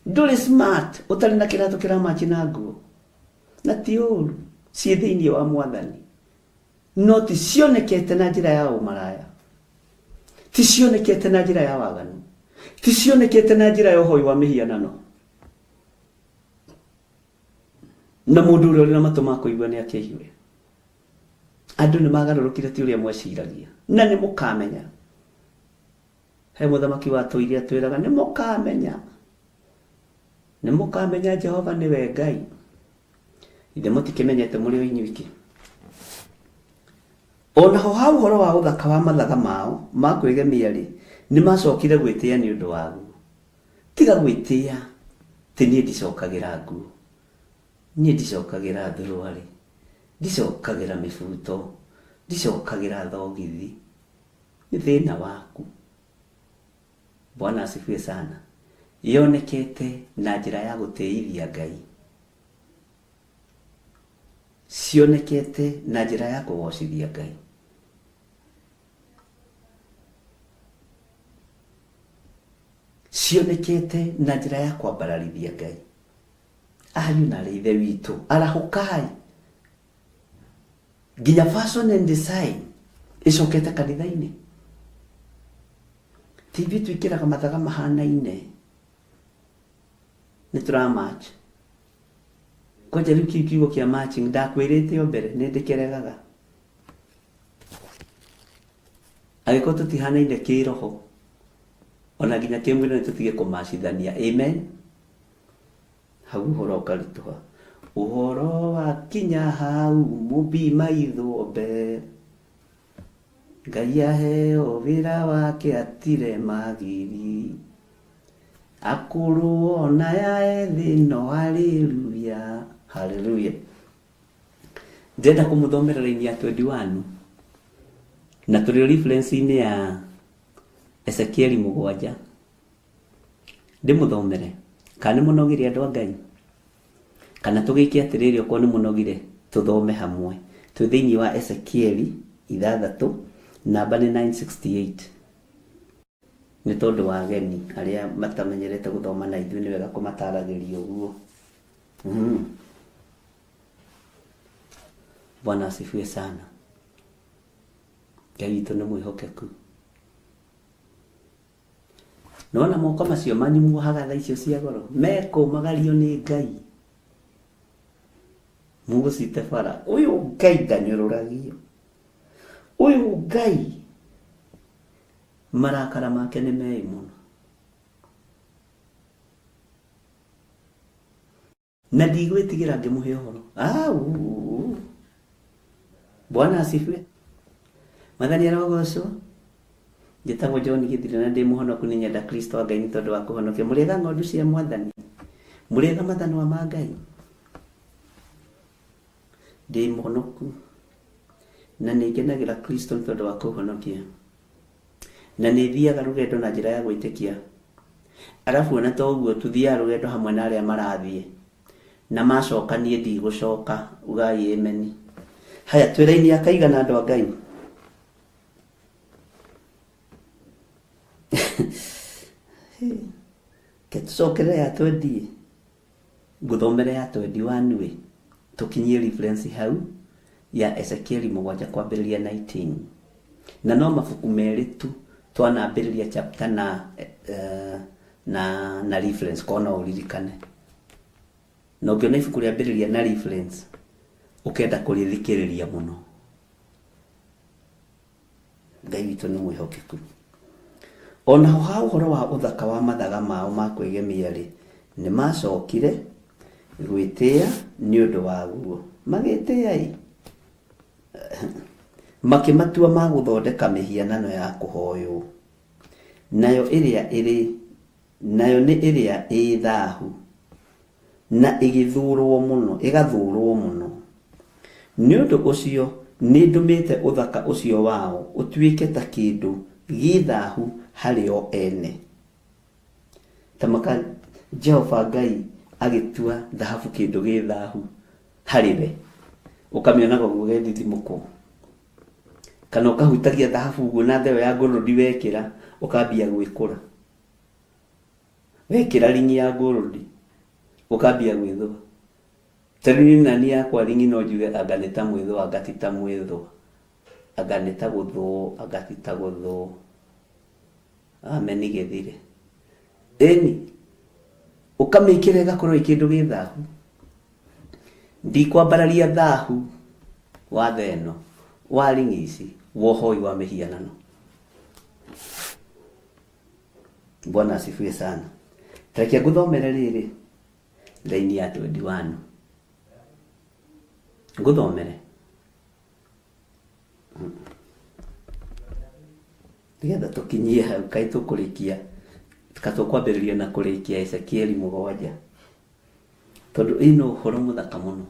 Ndũrĩ smart ũtarĩ na kĩratũ kĩramachi na nguo. Na ti ũru ciĩ thĩinĩ wa mwathani. No ti cionekete na njĩra ya ũmaraya. Ti cionekete na njĩra ya waganu. Ti cionekete na njĩra ya ũhoi wa mĩhianano. Na mũndũ ũrĩa ũrĩ na matũ ma kũigua nĩ akĩigue. Andũ nĩ magarũrũkire ti ũrĩa mweciragia. Na nĩ mũkamenya. He mũthamaki watũire atwĩraga nĩ mũkamenya. Nĩ mũkamenya Jehova nĩwe Ngai. Ithe mũtikĩmenyete mũrĩ o inyuiki. Onaho ha ũhoro wa ũthaka wa mathaga mao ma kwĩgemia rĩ, nĩ macokire gwĩtĩa nĩ ũndũ waguo. Tiga gwĩtĩa ti niĩ ndicokagĩra nguo. Niĩ ndicokagĩra thuruarĩ. Ndicokagĩra mĩbuto. Ndicokagĩra thogithi. Nĩ thĩna waku. Bwana asifiwe sana. Yonekete na njĩra ya gũtĩithia Ngai. Cionekete na njĩra ya kũgocithia Ngai. Cionekete na njĩra ya kwambararithia Ngai. Ariũ na arĩ ithe witũ, arahũkai. Nginya fashion and design ĩcokete kanitha-inĩ. Ti ithuĩ twĩkĩraga mathaga mahanaine. Nĩ tũra match. Kwanja rĩu kĩu kiugo kĩa matching ndakwĩrĩte o mbere nĩ ndĩkĩregaga. Angĩkorwo tũtihanaine kĩroho. Ona nginya kĩmwĩrĩ nĩ tũtige kũmacithania. Amen. Hau ũhoro ũkaritũha. Ũhoro wakinya hau mũmbi maithũmbe. Ngai aheo wĩra wake atire magiri. Akũrũ ona ya ethĩ no haleluya. Haleluya. Ndĩrenda kũmũthomera raini ya 21 na tũrĩ reference-inĩ ya Ezekieli mũgwanja. Ndĩmũthomere kana nĩ mũnogire andũ a Ngai? Kana tũgĩke atĩrĩrĩ okorwo nĩ mũnogire tũthome hamwe. Twĩ thĩinĩ wa Ezekieli ithathatũ namba nĩ 968. Nĩ tondũ wa ageni arĩa matamenyerete gũthoma na ithuĩ nĩ wega kũmataragĩria ũguo. Bwana asifiwe sana. Ngai witũ nĩ mwĩhokeku. Nĩwona moko macio manyu muohaga tha icio cia goro mekũmagario nĩ Ngai. Mũgũcite bara. Ũyũ Ngai ndanyũrũragio. Ũyũ Ngai marakara make nĩ meĩ mũno. Na ndigwĩtigĩra ngĩmũhe ũhoro. Au. Bwana asifiwe. Mwathani arogocwo. Njĩtagwo John Gĩthire na ndĩ mũhonoku nĩ nyenda Kristo wa Ngai nĩ tondũ wa kũhonokia. Mũrĩega ng'ondu cia Mwathani. Mũrĩega mathanwa ma Ngai. Ndĩ mũhonoku na nĩ ngenagĩra Kristo nĩ tondũ wa kũhonokia. Na nĩ thiaga rũgendo na njĩra ya gwĩtĩkia. Arabu ona to ũguo tũthiaga rũgendo hamwe na arĩa marathiĩ. Na macoka niĩ ndigũcoka. Ugai ameni. Haya twĩ raini ya kaigana andũ a Ngai? Ke tũcokerere ya twendi ngũthomere ya twendi wanue tũkinyie reference hau ya Ezekieli mũgwanja kwambĩrĩria 19 na no mabuku merĩ tu twanambĩrĩria chapter na na na reference korwo no ũririkane na ũngĩona ibuku rĩambĩrĩria na reference ũkenda kũrĩthikĩrĩria mũno. Ngai witũ nĩ mwĩhokeku. O naho ha ũhoro wa ũthaka wa mathaga mao ma kwĩgemia-rĩ, nĩmaacokire gwĩtĩa nĩ ũndũ waguo. Magĩĩtĩa-ĩ, makĩmatua ma gũthondeka mĩhianano ya kũhoyũo, nayo ĩrĩa ĩrĩ, nayo nĩ ĩrĩa ĩĩ thahu, na ĩgĩthũũrũo mũno, ĩgathũũrũo mũno. Nĩ ũndũ ũcio nĩndũmĩte ũthaka ũcio wao ũtuĩke ta kĩndũ gĩ thahu harĩ o ene. Ta maka Jehova Ngai agĩtua thahabu kĩndũ gĩ thahu harĩ we, ũkamĩonaga ũguo ũgethithimũkwo. Kana ũkahutagia thahabu ũguo na thero ya ngũrũndi wekĩra, ũkambia gwĩkũra. Wekĩra ringi ya ngũrũndi, ũkambia gwĩthũa. Ta rĩu niĩ naniĩ yakwa ringi no njuge anga nĩ ta mwĩthũa anga ti ta mwĩthũa. Anga nĩ ta gũthũo anga ti ta gũthũo. Ameni gĩthire. Ĩni, ũkamĩkĩra ĩgakorwo ĩ kĩndũ gĩ thahu. Ndikwambararia thahu wa thaa ĩno, wa ringi ici, wa ũhoi wa mĩhianano. Bwana asifiwe sana. Reke ngũthomere rĩrĩ raini ya 21. Ngũthomere nĩgetha tũkinyie hau kaĩ tũkũrĩkia ka tũkwambĩrĩria na kũrĩkia Ezekieli mũgwanja tondũ ĩno ũhoro mũthaka mũno.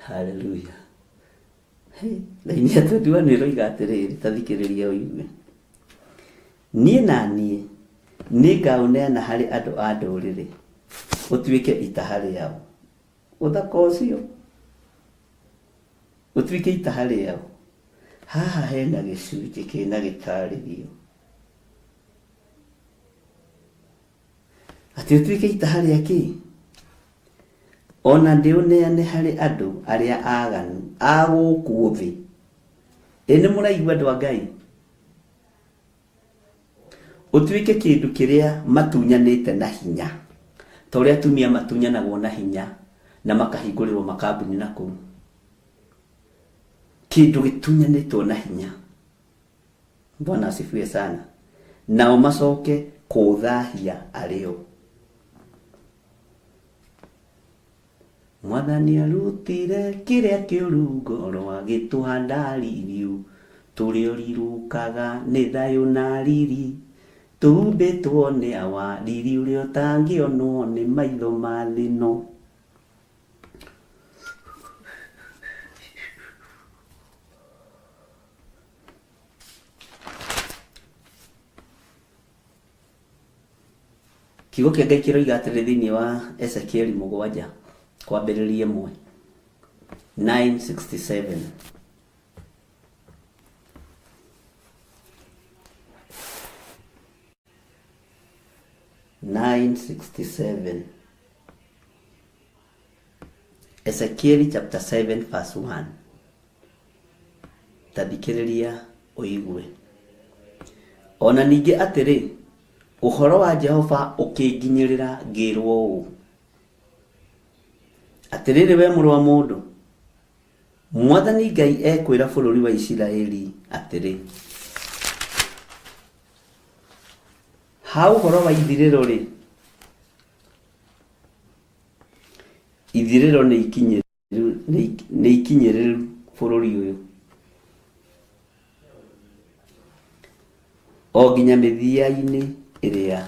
Haleluya. Raini ya 21 ĩroiga atĩrĩrĩ, ta thikĩrĩria ũigue. Niĩ na niĩ nĩngaũneana harĩ andũ a ndũrĩrĩ, ũtuĩke itaha rĩao. Ũthaka ũcio ũtuĩke itaha rĩao. Haha hena gĩcunjĩ kĩna gĩtarĩrio. Atĩ ũtuĩke itaha rĩa kĩ? O na ndĩũneane harĩ andũ arĩa aaganu a gũkũ thĩ. Ĩ nĩ mũraigua andũ a Ngai? Ũtuĩke kĩndũ kĩrĩa matunyanĩte na hinya, ta ũrĩa atumia matunyanagwo na hinya na makahingũrĩrwo makambuni na kũu. Kĩndũ gĩtunyanĩtwo na hinya. Bwana asifiwe sana. Nao macoke kũũthahia arĩ o. Mwathani arutire kĩrĩa kĩũru ngoro agĩtũhanda ririũ, tũrĩa ũrirũkaga nĩ thayũ na riri, tũhumbĩtwo nĩ awa riri ũrĩa ũtangĩonwo nĩ maitho ma thĩ ĩno. Kiugo kĩa Ngai kĩroiga atĩrĩ thĩinĩ wa Ezekieli 7 kwambĩrĩria 1 967. Ezekieli chapter 7 verse 1. Ta thikĩrĩria ũigue. Ona ningĩ atĩrĩ, ũhoro wa Jehova ũkĩnginyĩrĩra ngĩrwo ũũ, atĩrĩrĩ we mũrũ wa mũndũ, Mwathani Ngai ekwĩra bũrũri wa Isiraeli atĩrĩ, ha ũhoro wa ithirĩro rĩ, ithirĩro nĩ ikinyĩrĩru bũrũri ũyũ, o nginya mĩthia-inĩ ĩrĩa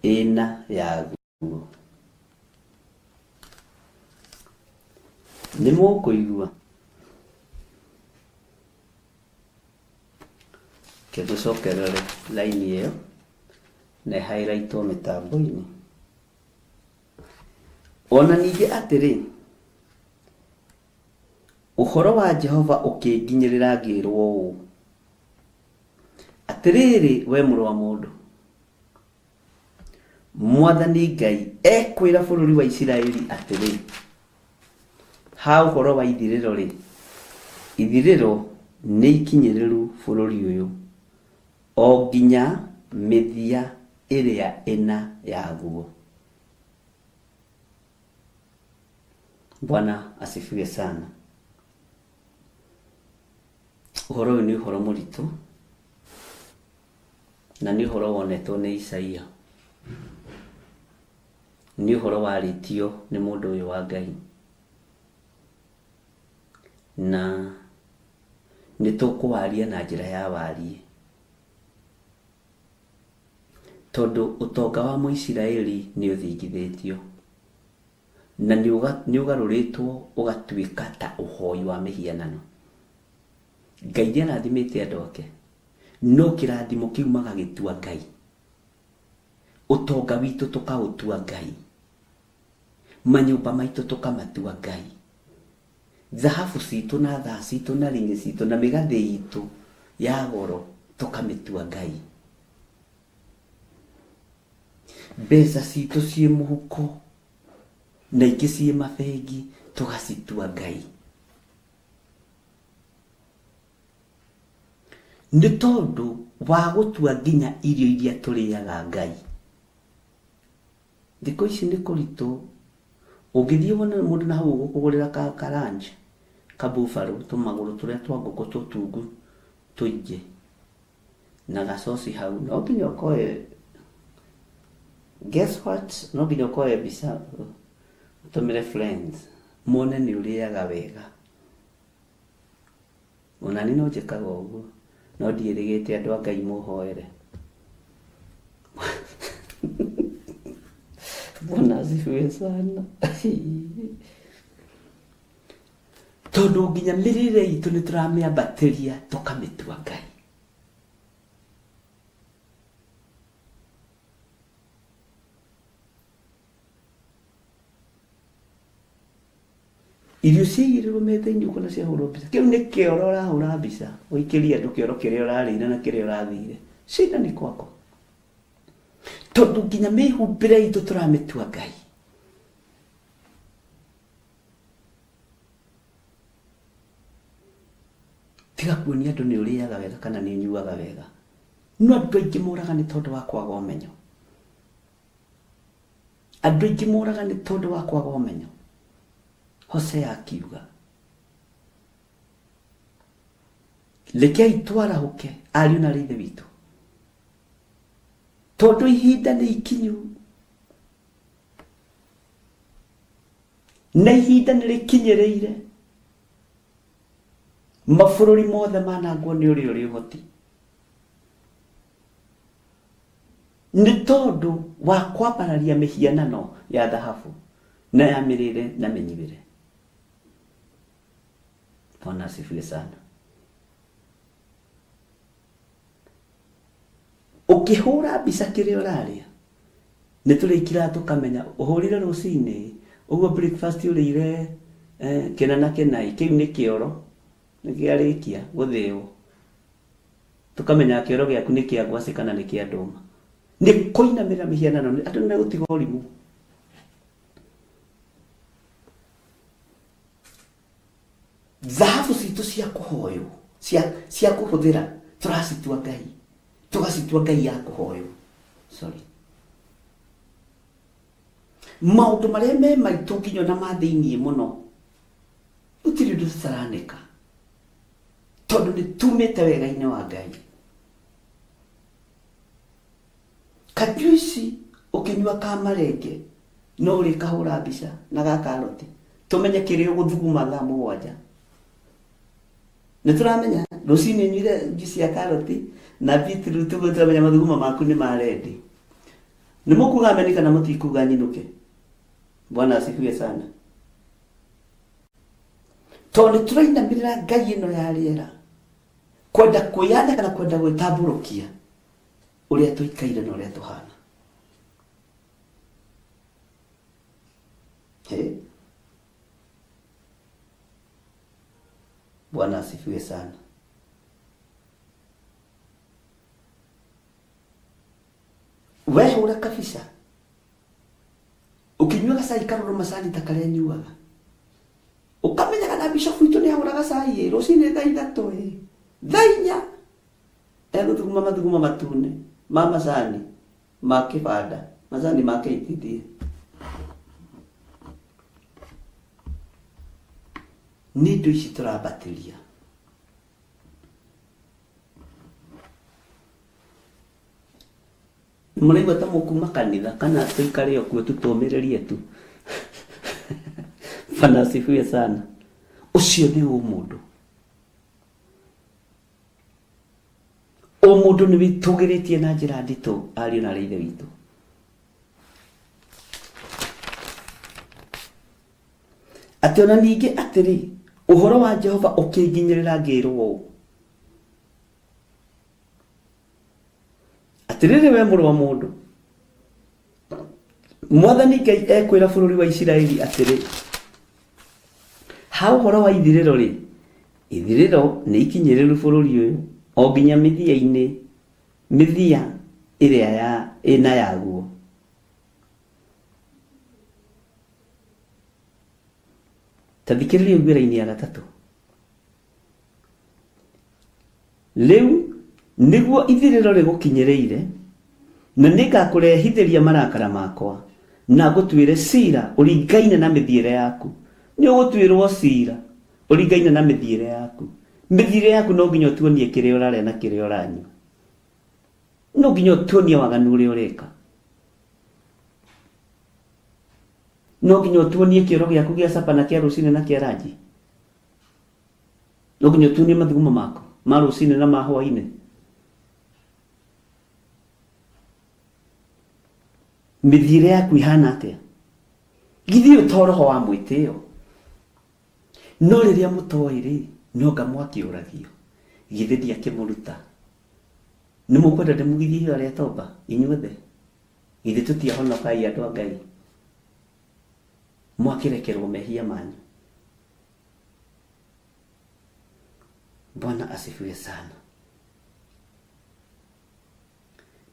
ĩna yaguo. Nĩ mũkũigua? Reke ngũcokerere raini ĩyo na ĩhairatwo mĩtambo-inĩ. Ona ningĩ atĩrĩ, ũhoro wa Jehova ũkĩnginyĩrĩra ngĩrwo ũũ, atĩrĩrĩ we mũrũ wa mũndũ, Mwathani Ngai ekwĩra bũrũri wa Isiraeli atĩrĩ, ha ũhoro wa ithirĩro rĩ, ithirĩro nĩ ikinyĩrĩru bũrũri ũyũ, o nginya mĩthia ĩrĩa ĩna yaguo. Bwana asifiwe sana. Ũhoro ũyũ nĩ ũhoro mũritũ na nĩ ũhoro wonetwo nĩ Isaia. Nĩ ũhoro warĩtio nĩ mũndũ ũyũ wa Ngai. Na nĩ tũkũwaria na njĩra ya wariĩ. Tondũ ũtonga wa Mũisiraeli nĩ ũthingithĩtio na nĩ ũgarũrĩtwo ũgatuĩka ta ũhoi wa mĩhianano. Ngai nĩ arathimĩte andũ ake, no kĩrathimo kĩu magagĩtua Ngai. Ũtonga witũ tũkaũtua Ngai. Manyũmba maitũ tũkamatua Ngai. Thahabu citũ na thaa citũ na ring'i citũ na mĩgathĩ itũ ya goro tũkamĩtua Ngai. Mbeca citũ ciĩ mũhuko na ingĩ ciĩ mabengi tũgacitua Ngai. Nĩ tondũ wa gũtua nginya irio iria tũrĩaga Ngai. Thikũ ici nĩ kũritũ, ũngĩthiĩ wone mũndũ na hau ũgũkũgũrĩra ka lunch, ka buffalo, tũmagũrũ tũrĩa twa ngũkũ tũtungu tũingĩ na gacoci hau, no nginya ũkoe, guess what, no nginya ũkoe mbica ũtũmĩre friends mone nĩ ũrĩaga wega. Ona niĩ no njĩkaga ũguo, no ndiĩrĩgĩte andũ a Ngai mũhoere. Bwana asifiwe sana. Tondũ nginya mĩrĩre itũ nĩ tũramĩambatĩria tũkamĩtua Ngai. Irio ciaigĩrĩrwo metha-inĩ ũkona ciahũrwo mbica. Kĩu nĩ kĩoro ũrahũra mbica, ũikĩrie andũ kĩoro kĩrĩa ũrarĩire na kĩrĩa ũrathire. Shida ni kwako. Tondũ nginya mĩhumbĩre itũ tũramĩtua Ngai. Tiga kuonia andũ nĩ ũrĩaga wega kana nĩ ũnyuaga wega. No andũ aingĩ moraga nĩ tondũ wa kwaga ũmenyo. Andũ aingĩ moraga nĩ tondũ wa kwaga ũmenyo. Hosea akiuga. Rekei twarahũke ariũ na ithe witũ, tondũ ihinda nĩ ikinyu na ihinda nĩ rĩkinyĩrĩire. Mabũrũri mothe manangwo nĩ ũrĩa ũrĩ ũhoti, nĩ tondũ wa kwambararia mĩhianano ya thahabu na ya mĩrĩre na mĩnyuĩre. Bwana asifiwe sana. Ũkĩhũra mbica kĩrĩa ũrarĩa, nĩ tũrĩikiraga tũkamenya ũhũrire rũcinĩ ũguo breakfast ũrĩire kĩna na kĩna, kĩu nĩ kĩoro, nĩ kĩarĩkia gũthĩo. Tũkamenya kĩoro gĩaku nĩ kĩa ngwacĩ kana nĩ kĩa ndũma. Nĩ kũinamĩrĩra mĩhianano, andũ nĩ megũtiga ũrimũ. Thahabu citũ cia kũhoywo, cia kũhũthĩra, tũracitua Ngai, tũgacitua Ngai ya kũhoywo. Sorry. Maũndũ marĩa me maitũ nginya ona ma thĩiniĩ mũno, gũtirĩ ũndũ tũtaranĩka, tondũ nĩ tumĩte wega-inĩ wa Ngai. Kajuici ũkĩnyua ka marenge no ũrĩkahũra mbica na ga karoti, tũmenye kĩrĩa ũgũthuguma thaa 7. Nĩ tũramenya rũcinĩ nyuire juice ya karoti na beetroot, ũguo tũramenya mathuguma maku nĩ ma rendi. Nĩ mũkuga ameni kana mũtikuga nyinũke? Bwana asifiwe sana. Tondũ nĩ tũrainamĩrĩra Ngai ĩno ya rĩera, kwenda kwĩyanĩka na kwenda gwĩtambũrũkia ũrĩa tũikaire na ũrĩa tũhana. Hey. Bwana asifiwe sana. Wehũra kabisa ũkĩnyua gacai karũrũ macani ta karĩa nyuaga, ũkamenyaga na bishop witũ nĩ ahũraga cai ĩ rũcinĩ thaa 3 ĩ thaa 4 egũthuguma mathuguma matune ma macani ma kĩbanda, macani ma KTDA. Nĩ indo ici tũrambatĩria. Mũraigua ta mũkuma kanitha kana tũikare o kuo tũtũmĩrĩrie tu. Bwana asifiwe sana. Ũcio nĩ ũmũndũ. Ũmũndũ nĩ wĩtũgĩrĩtie na njĩra nditũ ariũ na ithe witũ. Atĩ ona ningĩ atĩrĩ, ũhoro wa Jehova ũkĩnginyĩrĩra ngĩrwo ũũ, atĩrĩrĩ we mũrũ wa mũndũ, Mwathani Ngai ekwĩra bũrũri wa Isiraeli atĩrĩ, ha ũhoro wa ithirĩro rĩ, ithirĩro nĩ ikinyĩrĩru bũrũri ũyũ o nginya mĩthia-inĩ, mĩthia ĩrĩa ya ĩna yaguo. Ta thikĩrĩria ũigue raini ya gatatũ. Rĩu nĩguo ithirĩro rĩgũkinyĩrĩire, na nĩngakũrehithĩria marakara makwa, na ngũtuĩre cira ũringaine na mĩthiĩre yaku. Nĩ ũgũtuĩrwo cira ũringaine na mĩthiĩre yaku. Mĩthiĩre yaku no nginya ũtuonie kĩrĩa ũrarĩa na kĩrĩa ũranyua. No nginya ũtuonie waganu ũrĩa ũreka. No nginya ũtuonie kĩoro gĩaku gĩa capa na kĩa rũcinĩ na kĩa ranji. No nginya ũtuonie mathugumo maku ma rũcinĩ na ma hwainĩ. Mĩthiĩre yaku ihana atĩa? Githĩ ũyũ to roho wa mwĩtĩo? No rĩrĩa mũtoĩ rĩ, no nga mwakĩũragio. Githĩ ndiakĩmũruta? Nĩ mũkwenda ndĩmugithie ihiga rĩa tomba inyuothe? Githĩ tũtiahonokai andũ a Ngai? Mwakĩrekerwo mehia manyu. Bwana asifiwe sana.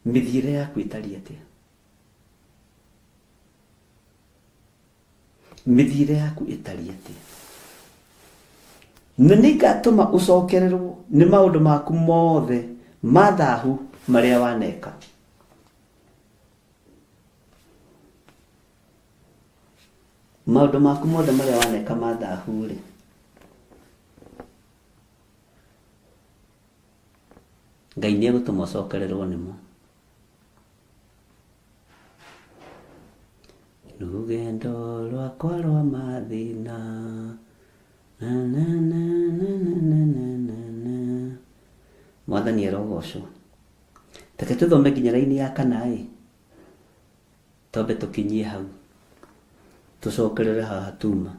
Mĩthiĩre yaku ĩtariĩ atĩa? Mĩthiĩre yaku ĩtariĩ atĩa? Na nĩngatũma ũcokererwo nĩ maũndũ maku mothe ma thahu marĩa waneka. Maũndũ maku mothe marĩa waneka ma thahu rĩ, Ngai nĩ egũtũma ũcokererwo nĩmo. Rũgendo rwakwa rwa mathĩna na na na na na na na na na. Mwathani arogocwo. Reke tũthome nginya raini ya kana ĩ, twambe tũkinyie hau, tũcokerere haha tuma.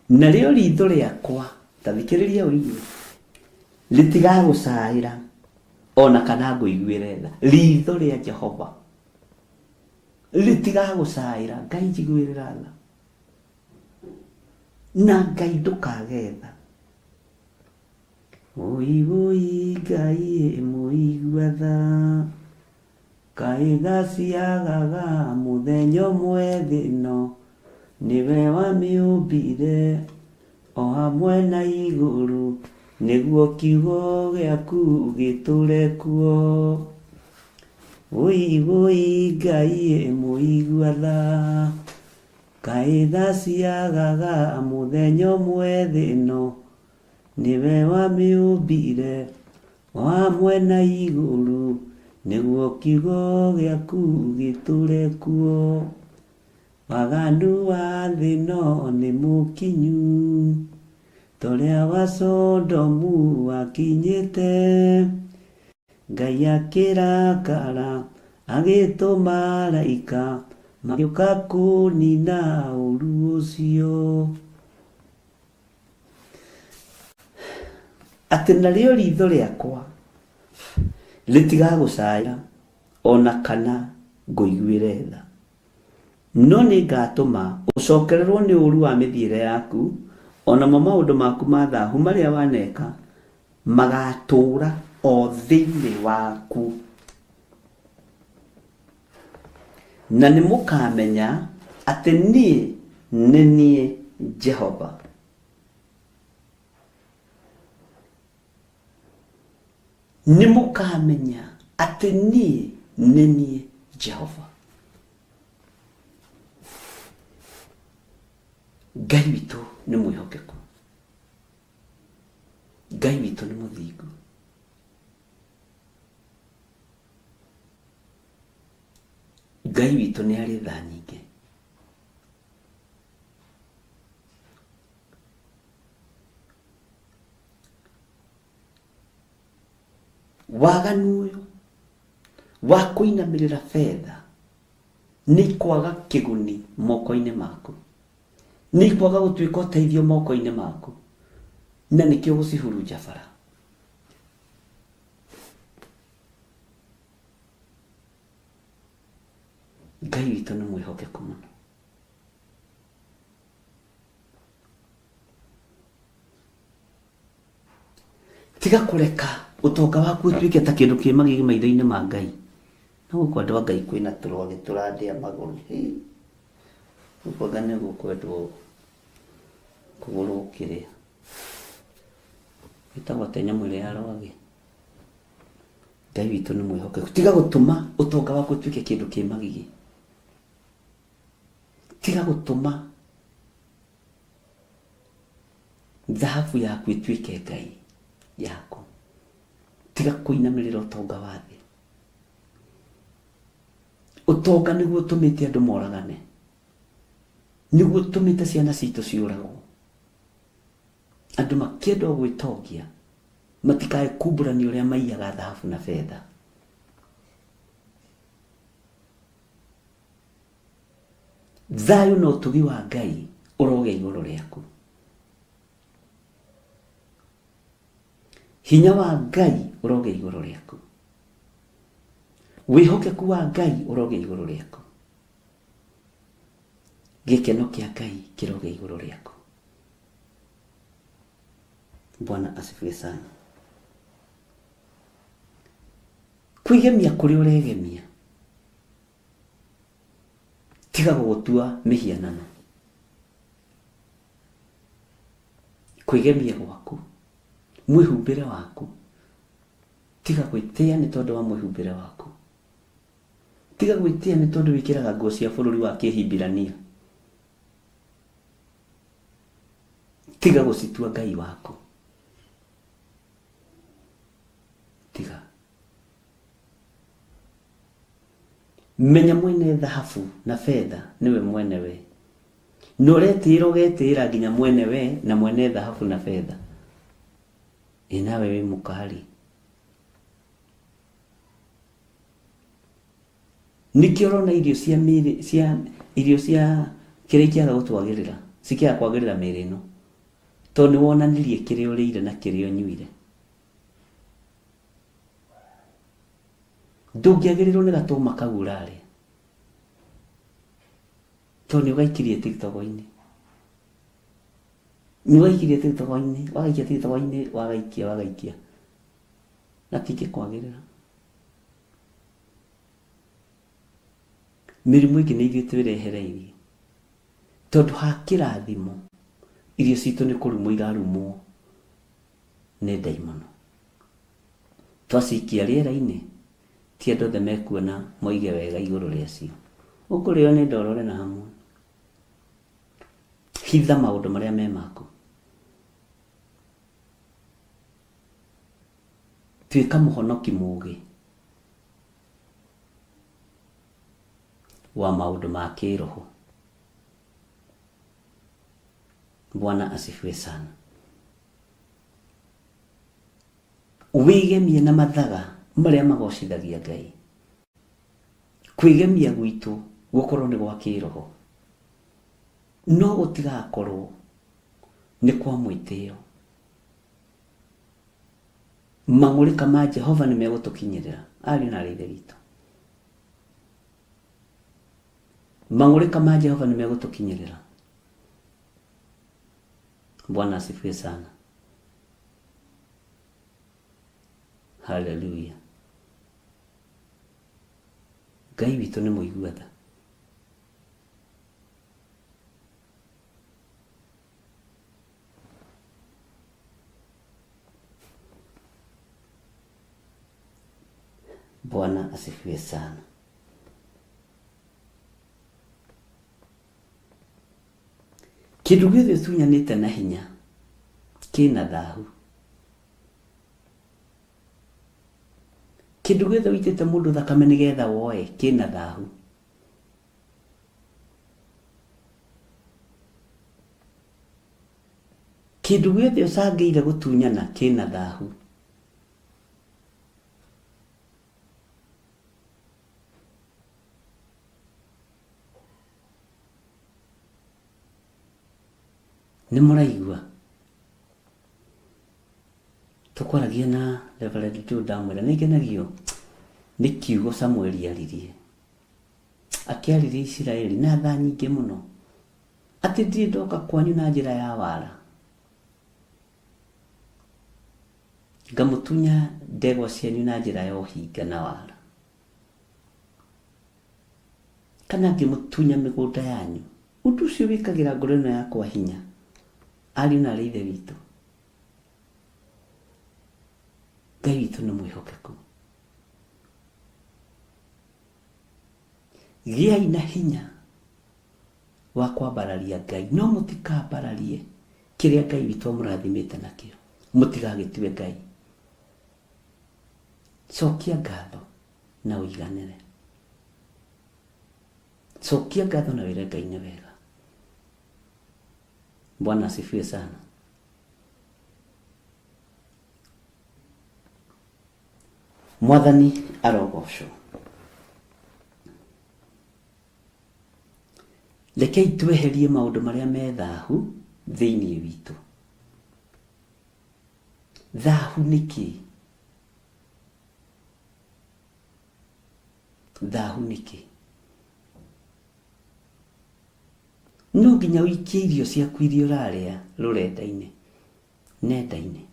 Narĩo ritho rĩakwa, ta thikĩrĩria ũigue, rĩtigagũcaĩra ona kana ngũiguĩre tha. Ritho rĩa Jehova rĩtigagũcaĩra. Ngai njiguĩrĩra tha, na Ngai ndũkage tha. Wũi wũi Ngai ĩ mũigua tha, kaĩ tha ciagaga mũthenya ũmwe thĩ ĩno, nĩwe wamĩũmbire o hamwe na igũrũ, nĩguo kiugo gĩaku gĩtũre kuo. Wũi wũi Ngai ĩ mũigua tha, kaĩ tha ciagaga mũthenya ũmwe thĩ ĩno, nĩwe wamĩũmbire o hamwe na igũrũ, nĩguo kiugo gĩaku gĩtũre kuo. Waganu wa thĩ no nĩ mũkinyu, torĩa wa Sodomu wakinyĩte. Ngai akĩrakara, agĩtũma araika magĩũka kũnina ũru ũcio. Atĩ narĩo ritho rĩakwa rĩtigagũcaya ona kana ngũiguĩre tha, no nĩngatũma ũcokererwo nĩ ũũru wa mĩthiĩre yaku, o namo maũndũ maku ma thahu marĩa waneka magatũũra o thĩinĩ waku. Na nĩmũkamenya atĩ niĩ nĩ niĩ Jehova. Nĩmũkamenya atĩ niĩ nĩ niĩ Jehova. Ngai witũ nĩ mwĩhokeku. Ngai witũ nĩ mũthingu. Ngai witũ nĩ arĩ tha nyingĩ. Waganu ũyũ wa kũinamĩrĩra betha nĩ kwaga kĩguni moko-inĩ maku, nĩ kwaga gũtuĩka ũteithio moko-inĩ maku, na nĩkĩo gũcihurunja bara. Ngai witũ nĩ mwĩhokeku mũno. Tiga kũreka ũtonga waku ũtuĩke ta kĩndũ kĩ magigi maitho-inĩ ma Ngai. Na gũkũ andũ a Ngai kwĩna tũrwagĩ tũrandĩa magũrũ. Gũkũ anga nĩ gũkwendwo kũgũrwo kĩrĩa ĩtagwo atĩa nyamũ ĩrĩa ya rwagĩ. Ngai witũ nĩ mwĩhokeku. Tiga gũtũma ũtonga waku ũtuĩke kĩndũ kĩ magigi. Tiga gũtũma thahabu yaku ĩtuĩke ngai yaku. Tiga kũinamĩrĩra ũtonga wa thĩ. Ũtonga nĩguo ũtũmĩte andũ moragane, nĩguo ũtũmĩte ciana citũ ciũragwo. Andũ makĩenda o gwĩtongia matikae kumbũrania ũrĩa maiyaga thahabu na betha. Thayũ na ũtugi wa Ngai ũrogĩa igũrũ rĩaku. Hinya wa Ngai ũrogĩa igũrũ rĩaku. Wĩhokeku wa Ngai ũrogĩa igũrũ rĩaku. Gĩkeno kĩa Ngai kĩrogĩa igũrũ rĩaku. Bwana asifiwe sana. Kwĩgemia kũrĩa ũregemia, tiga gũgũtua mĩhianano. Kwĩgemia gwaku, mwĩhumbĩre waku, tiga gwĩtĩa nĩ tondũ wa mwĩhumbĩre waku. Tiga gwĩtĩa nĩ tondũ wĩkĩraga nguo cia bũrũri wa Kĩhibirania. Tiga gũcitua Ngai waku. Tiga. Menya mwene thahabu na betha nĩwe mwene we. Na ũretĩĩra ũgetĩĩra nginya mwene we na mwene thahabu na betha. Ĩ nawe wĩ mũkari. Nĩkĩo ũrona irio cia mĩĩrĩ cia irio cia kĩrĩa ikĩaga gũtwagĩrĩra cikĩaga kwagĩrĩra mĩĩrĩ ĩno tondũ nĩ wonanirie kĩrĩa ũrĩire na kĩrĩa ũnyuire. Ndũngĩagĩrĩrwo nĩ gatũma kau ũrarĩa tondũ nĩ ũgaikirie TikTok-inĩ. Nĩ ũgaikirie TikTok-inĩ, wagaikia TikTok-inĩ, wagaikia wagaikia gatingĩkwagĩrĩra. Mĩrimũ ĩngĩ nĩ ithuĩ twĩrehereirie tondũ ha kĩrathimo irio citũ nĩ kũrumwo irarumwo nĩ ndaimono. Twacikia rĩera-inĩ ti andũ othe mekuona moige wega igũrũ rĩacio. Ũkũrĩo nĩ ndorore na hamwe. Hitha maũndũ marĩa me maku. Tuĩka mũhonoki mũgĩ wa maũndũ ma kĩroho. Bwana asifiwe sana. Wĩgemie na mathaga marĩa magocithagia Ngai. Kwĩgemia gwitũ gũkorwo nĩ gwa kĩroho, no gũtigakorwo nĩ kwa mwĩtĩo. Mang'ũrĩka ma Jehova nĩ megũtũkinyĩrĩra, ariũ na aarĩ a Ithe witũ. Mang'ũrĩka ma Jehova nĩ megũtũkinyĩrĩra. Bwana asifiwe sana. Haleluya. Ngai witũ nĩ mũigua tha. Bwana asifiwe sana. Kĩndũ gĩothe ũtunyanĩte na hinya kĩna thahu. Kĩndũ gĩothe ũitĩte mũndũ thakame nĩgetha woe kĩna thahu. Kĩndũ gĩothe ũcangĩire gũtunyana kĩna thahu. Nĩ mũraigua? Tũkwaragia na Reverend Joe ndamwĩra nĩ ngenagio nĩ kiugo Samueli aririe. Akĩarĩria Isiraeli na tha nyingĩ mũno atĩ ndirĩ ndoka kwanyu na njĩra ya wara. Ngamũtunya ndegwa cianyu na njĩra ya ũhinga na wara. Kana ngĩmũtunya mĩgũnda yanyu. Ũndũ ũcio wĩkagĩra ngoro ĩno yakwa hinya, ariũ na aarĩ a Ithe witũ. Ngai witũ nĩ mwĩhokeku. Gĩai na hinya wa kwambararia Ngai, no mũtikambararie kĩrĩa Ngai witũ amũrathimĩte nakĩo, mũtigagĩtue Ngai. Cokia ngatho na ũiganĩre. Cokia ngatho na wĩre Ngai nĩ wega. Bwana asifiwe sana. Mwathani arogocwo. Rekei tweherie maũndũ marĩa me thahu thĩinĩ witũ. Thahu nĩ kĩĩ? Thahu nĩ kĩĩ? No nginya ũikie irio ciaku iria ũrarĩa rũrenda-inĩ, nenda-inĩ.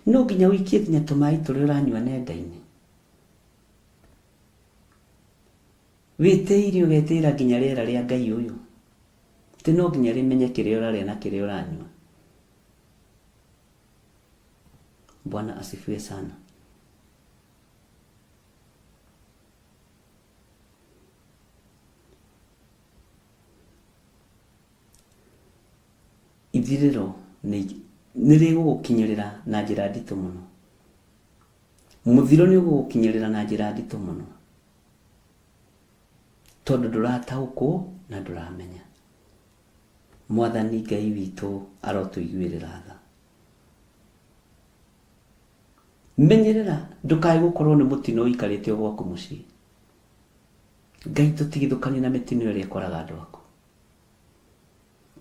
No nginya ũikie nginya tũmaĩ tũrĩa ũranyua nenda-inĩ. Wĩtĩire ũgetĩĩra nginya rĩera rĩa Ngai ũyũ. Atĩ no nginya rĩmenye kĩrĩa ũrarĩa na kĩrĩa ũranyua. Bwana asifiwe sana. Ithirĩro nĩ rĩgũgũkinyĩrĩra na njĩra nditũ mũno. Mũthiro nĩ ũgũgũkinyĩrĩra na njĩra nditũ mũno. Tondũ ndũrataũkwo na ndũramenya. Mwathani Ngai witũ arotũiguĩrĩra tha. Menyerera ndũkae gũkorwo nĩ mũtino ũikarĩte o gwaku mũciĩ. Ngai tũtigithũkanie na mĩtino ĩrĩa ĩkoraga andũ aku.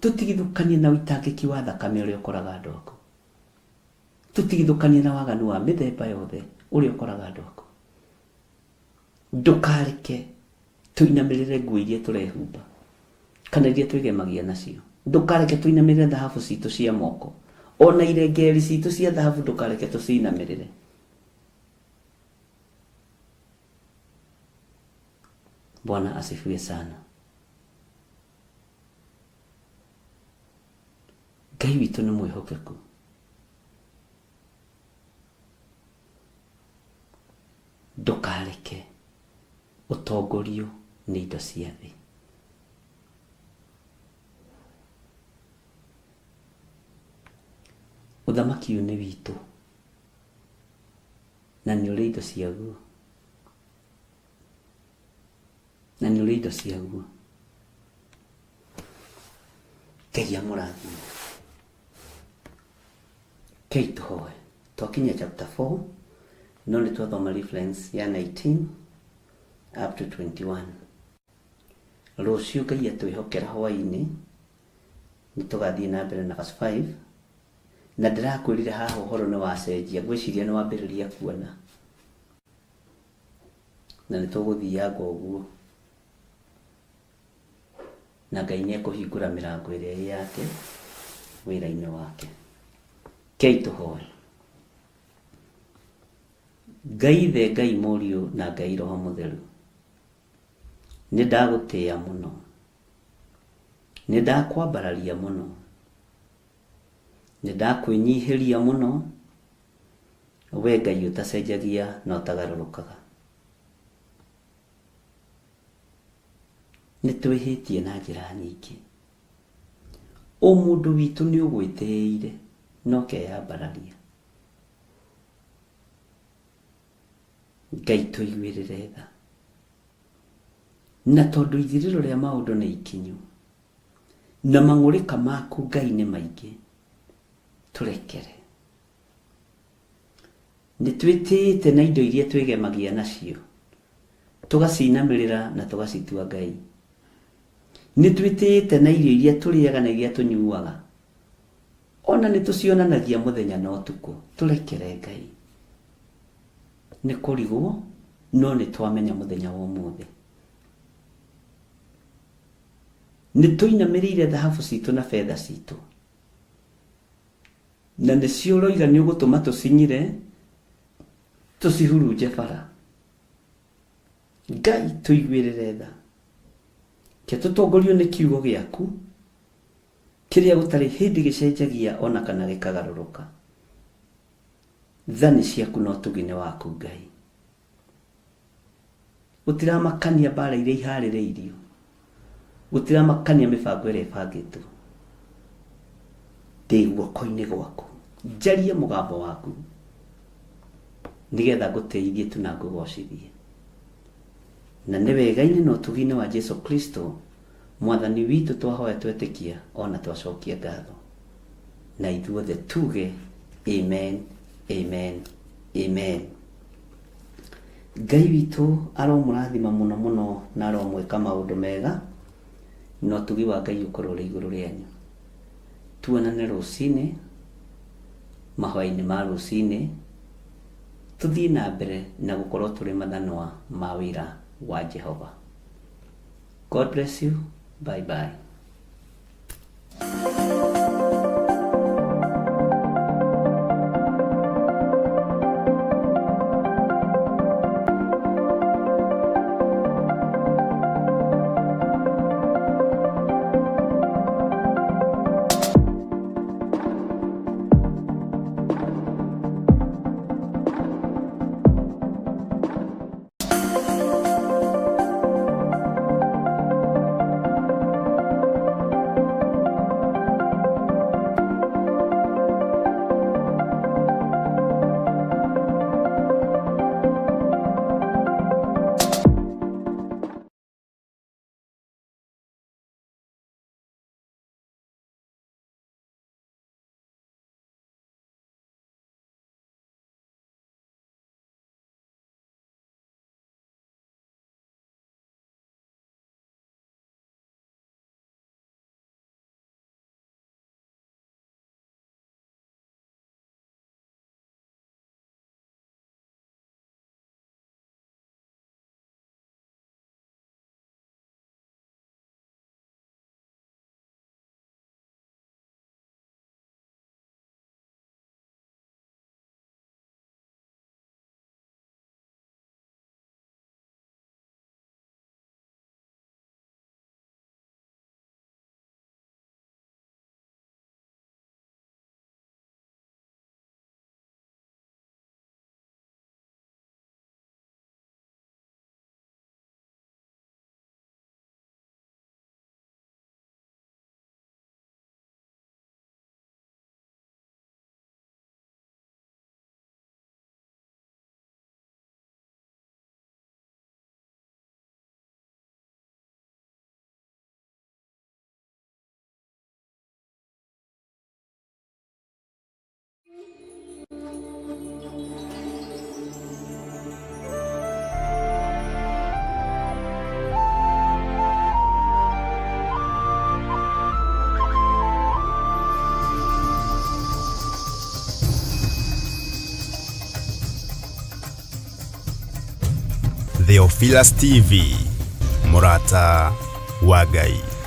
Tũtigithũkanie na ũitangĩki wa thakame ũrĩa ũkoraga andũ aku. Tũtigithũkanie na waganu wa mĩthemba yothe ũrĩa ũkoraga andũ aku. Ndũkareke tũinamĩrĩre nguo iria tũrehumba kana iria twĩgemagia nacio. Ndũkareke tũinamĩrĩre thahabu citũ cia moko, ona irengeri citũ cia thahabu ndũkareke tũcinamĩrĩre. Bwana asifiwe sana. Ngai witũ nĩ mwĩhokeku. Ndũkareke ũtongorio nĩ indo cia thĩ. Ũthamaki ũyũ nĩ witũ na nĩ ũrĩ indo ciaguo, na nĩ ũrĩ indo ciaguo. Ngai amũrathime. Kei tũhoe. Twakinya chapter 4 no nĩ twathoma reference ya 19 up to 21. Rũciũ Ngai atwĩhokera hwaĩ-inĩ nĩ tũgathiĩ na mbere na verse 5 na ndĩrakwĩrire haha ũhoro nĩ wacenjia, ngwĩciria nĩ wambĩrĩria kuona na nĩ tũgũthianga ũguo na Ngai nĩ ekũhingũra mĩrango ĩrĩa ĩ yake wĩra-inĩ wake. Kei tũhoe. Ngai Ithe, Ngai Mũriũ na Ngai Roho Mũtheru, nĩ ndagũtĩĩa mũno, nĩ ndakwambararia mũno, nĩ ndakwĩnyihĩria mũno, we Ngai ũtacenjagia na ũtagarũrũkaga. Nĩ twĩhĩtie na njĩra nyingĩ. Ũmũndũ witũ nĩ ũgwĩtĩĩire na ũkeyambararia. Ngai tũiguĩrĩre tha. Na tondũ ithirĩro rĩa maũndũ nĩ ikinyu, na mang'ũrĩka maku Ngai nĩ maingĩ, tũrekere. Nĩ twĩtĩĩte na indo iria twĩgemagia nacio, tũgacinamĩrĩra na tũgacitua Ngai. Nĩ twĩtĩĩte na irio iria tũrĩaga na iria tũnyuaga, ona nĩ tũcionanagia mũthenya na ũtukũ. Tũrekere Ngai. Nĩ kũrigwo, no nĩ twamenya mũthenya wa ũmũthĩ. Nĩ tũinamĩrĩire thahabu citũ na betha citũ, na nĩcio ũroiga nĩ ũgũtũma tũcinyire, tũcihurunje bara. Ngai tũiguĩrĩre tha. Ke tũtongorio nĩ kiugo gĩaku, kĩrĩa gũtarĩ hĩndĩ gĩcenjagia ona kana gĩkagarũrũka. Tha nĩ ciaku na ũtugi nĩ waku Ngai. Gũtiramakania mbara iria iharĩrĩirio, gũtiramakania mĩbango ĩrĩa ĩbangĩtwo. Ndĩ guoko-inĩ gwaku, njarie mũgambo waku nĩgetha ngũtĩithie tu na ngũgocithie. Na nĩ wega-inĩ na ũtugi-inĩ wa Jesu Kristo Mwathani witũ twahoya twetĩkia ona twacokia ngatho. Na ithuothe tuge amen, amen, amen. Ngai witũ aromũrathima mũno mũno na aromwĩka maũndũ mega, na ũtugi wa Ngai ũkorwo ũrĩ igũrũ rĩanyu. Tuonane rũcinĩ, mahoya-inĩ ma rũcinĩ, tũthiĩ na mbere na gũkorwo tũrĩ mathanwa ma wĩra wa Jehova. God bless you. Bye bye. Theophilus TV, mũrata wa Ngai.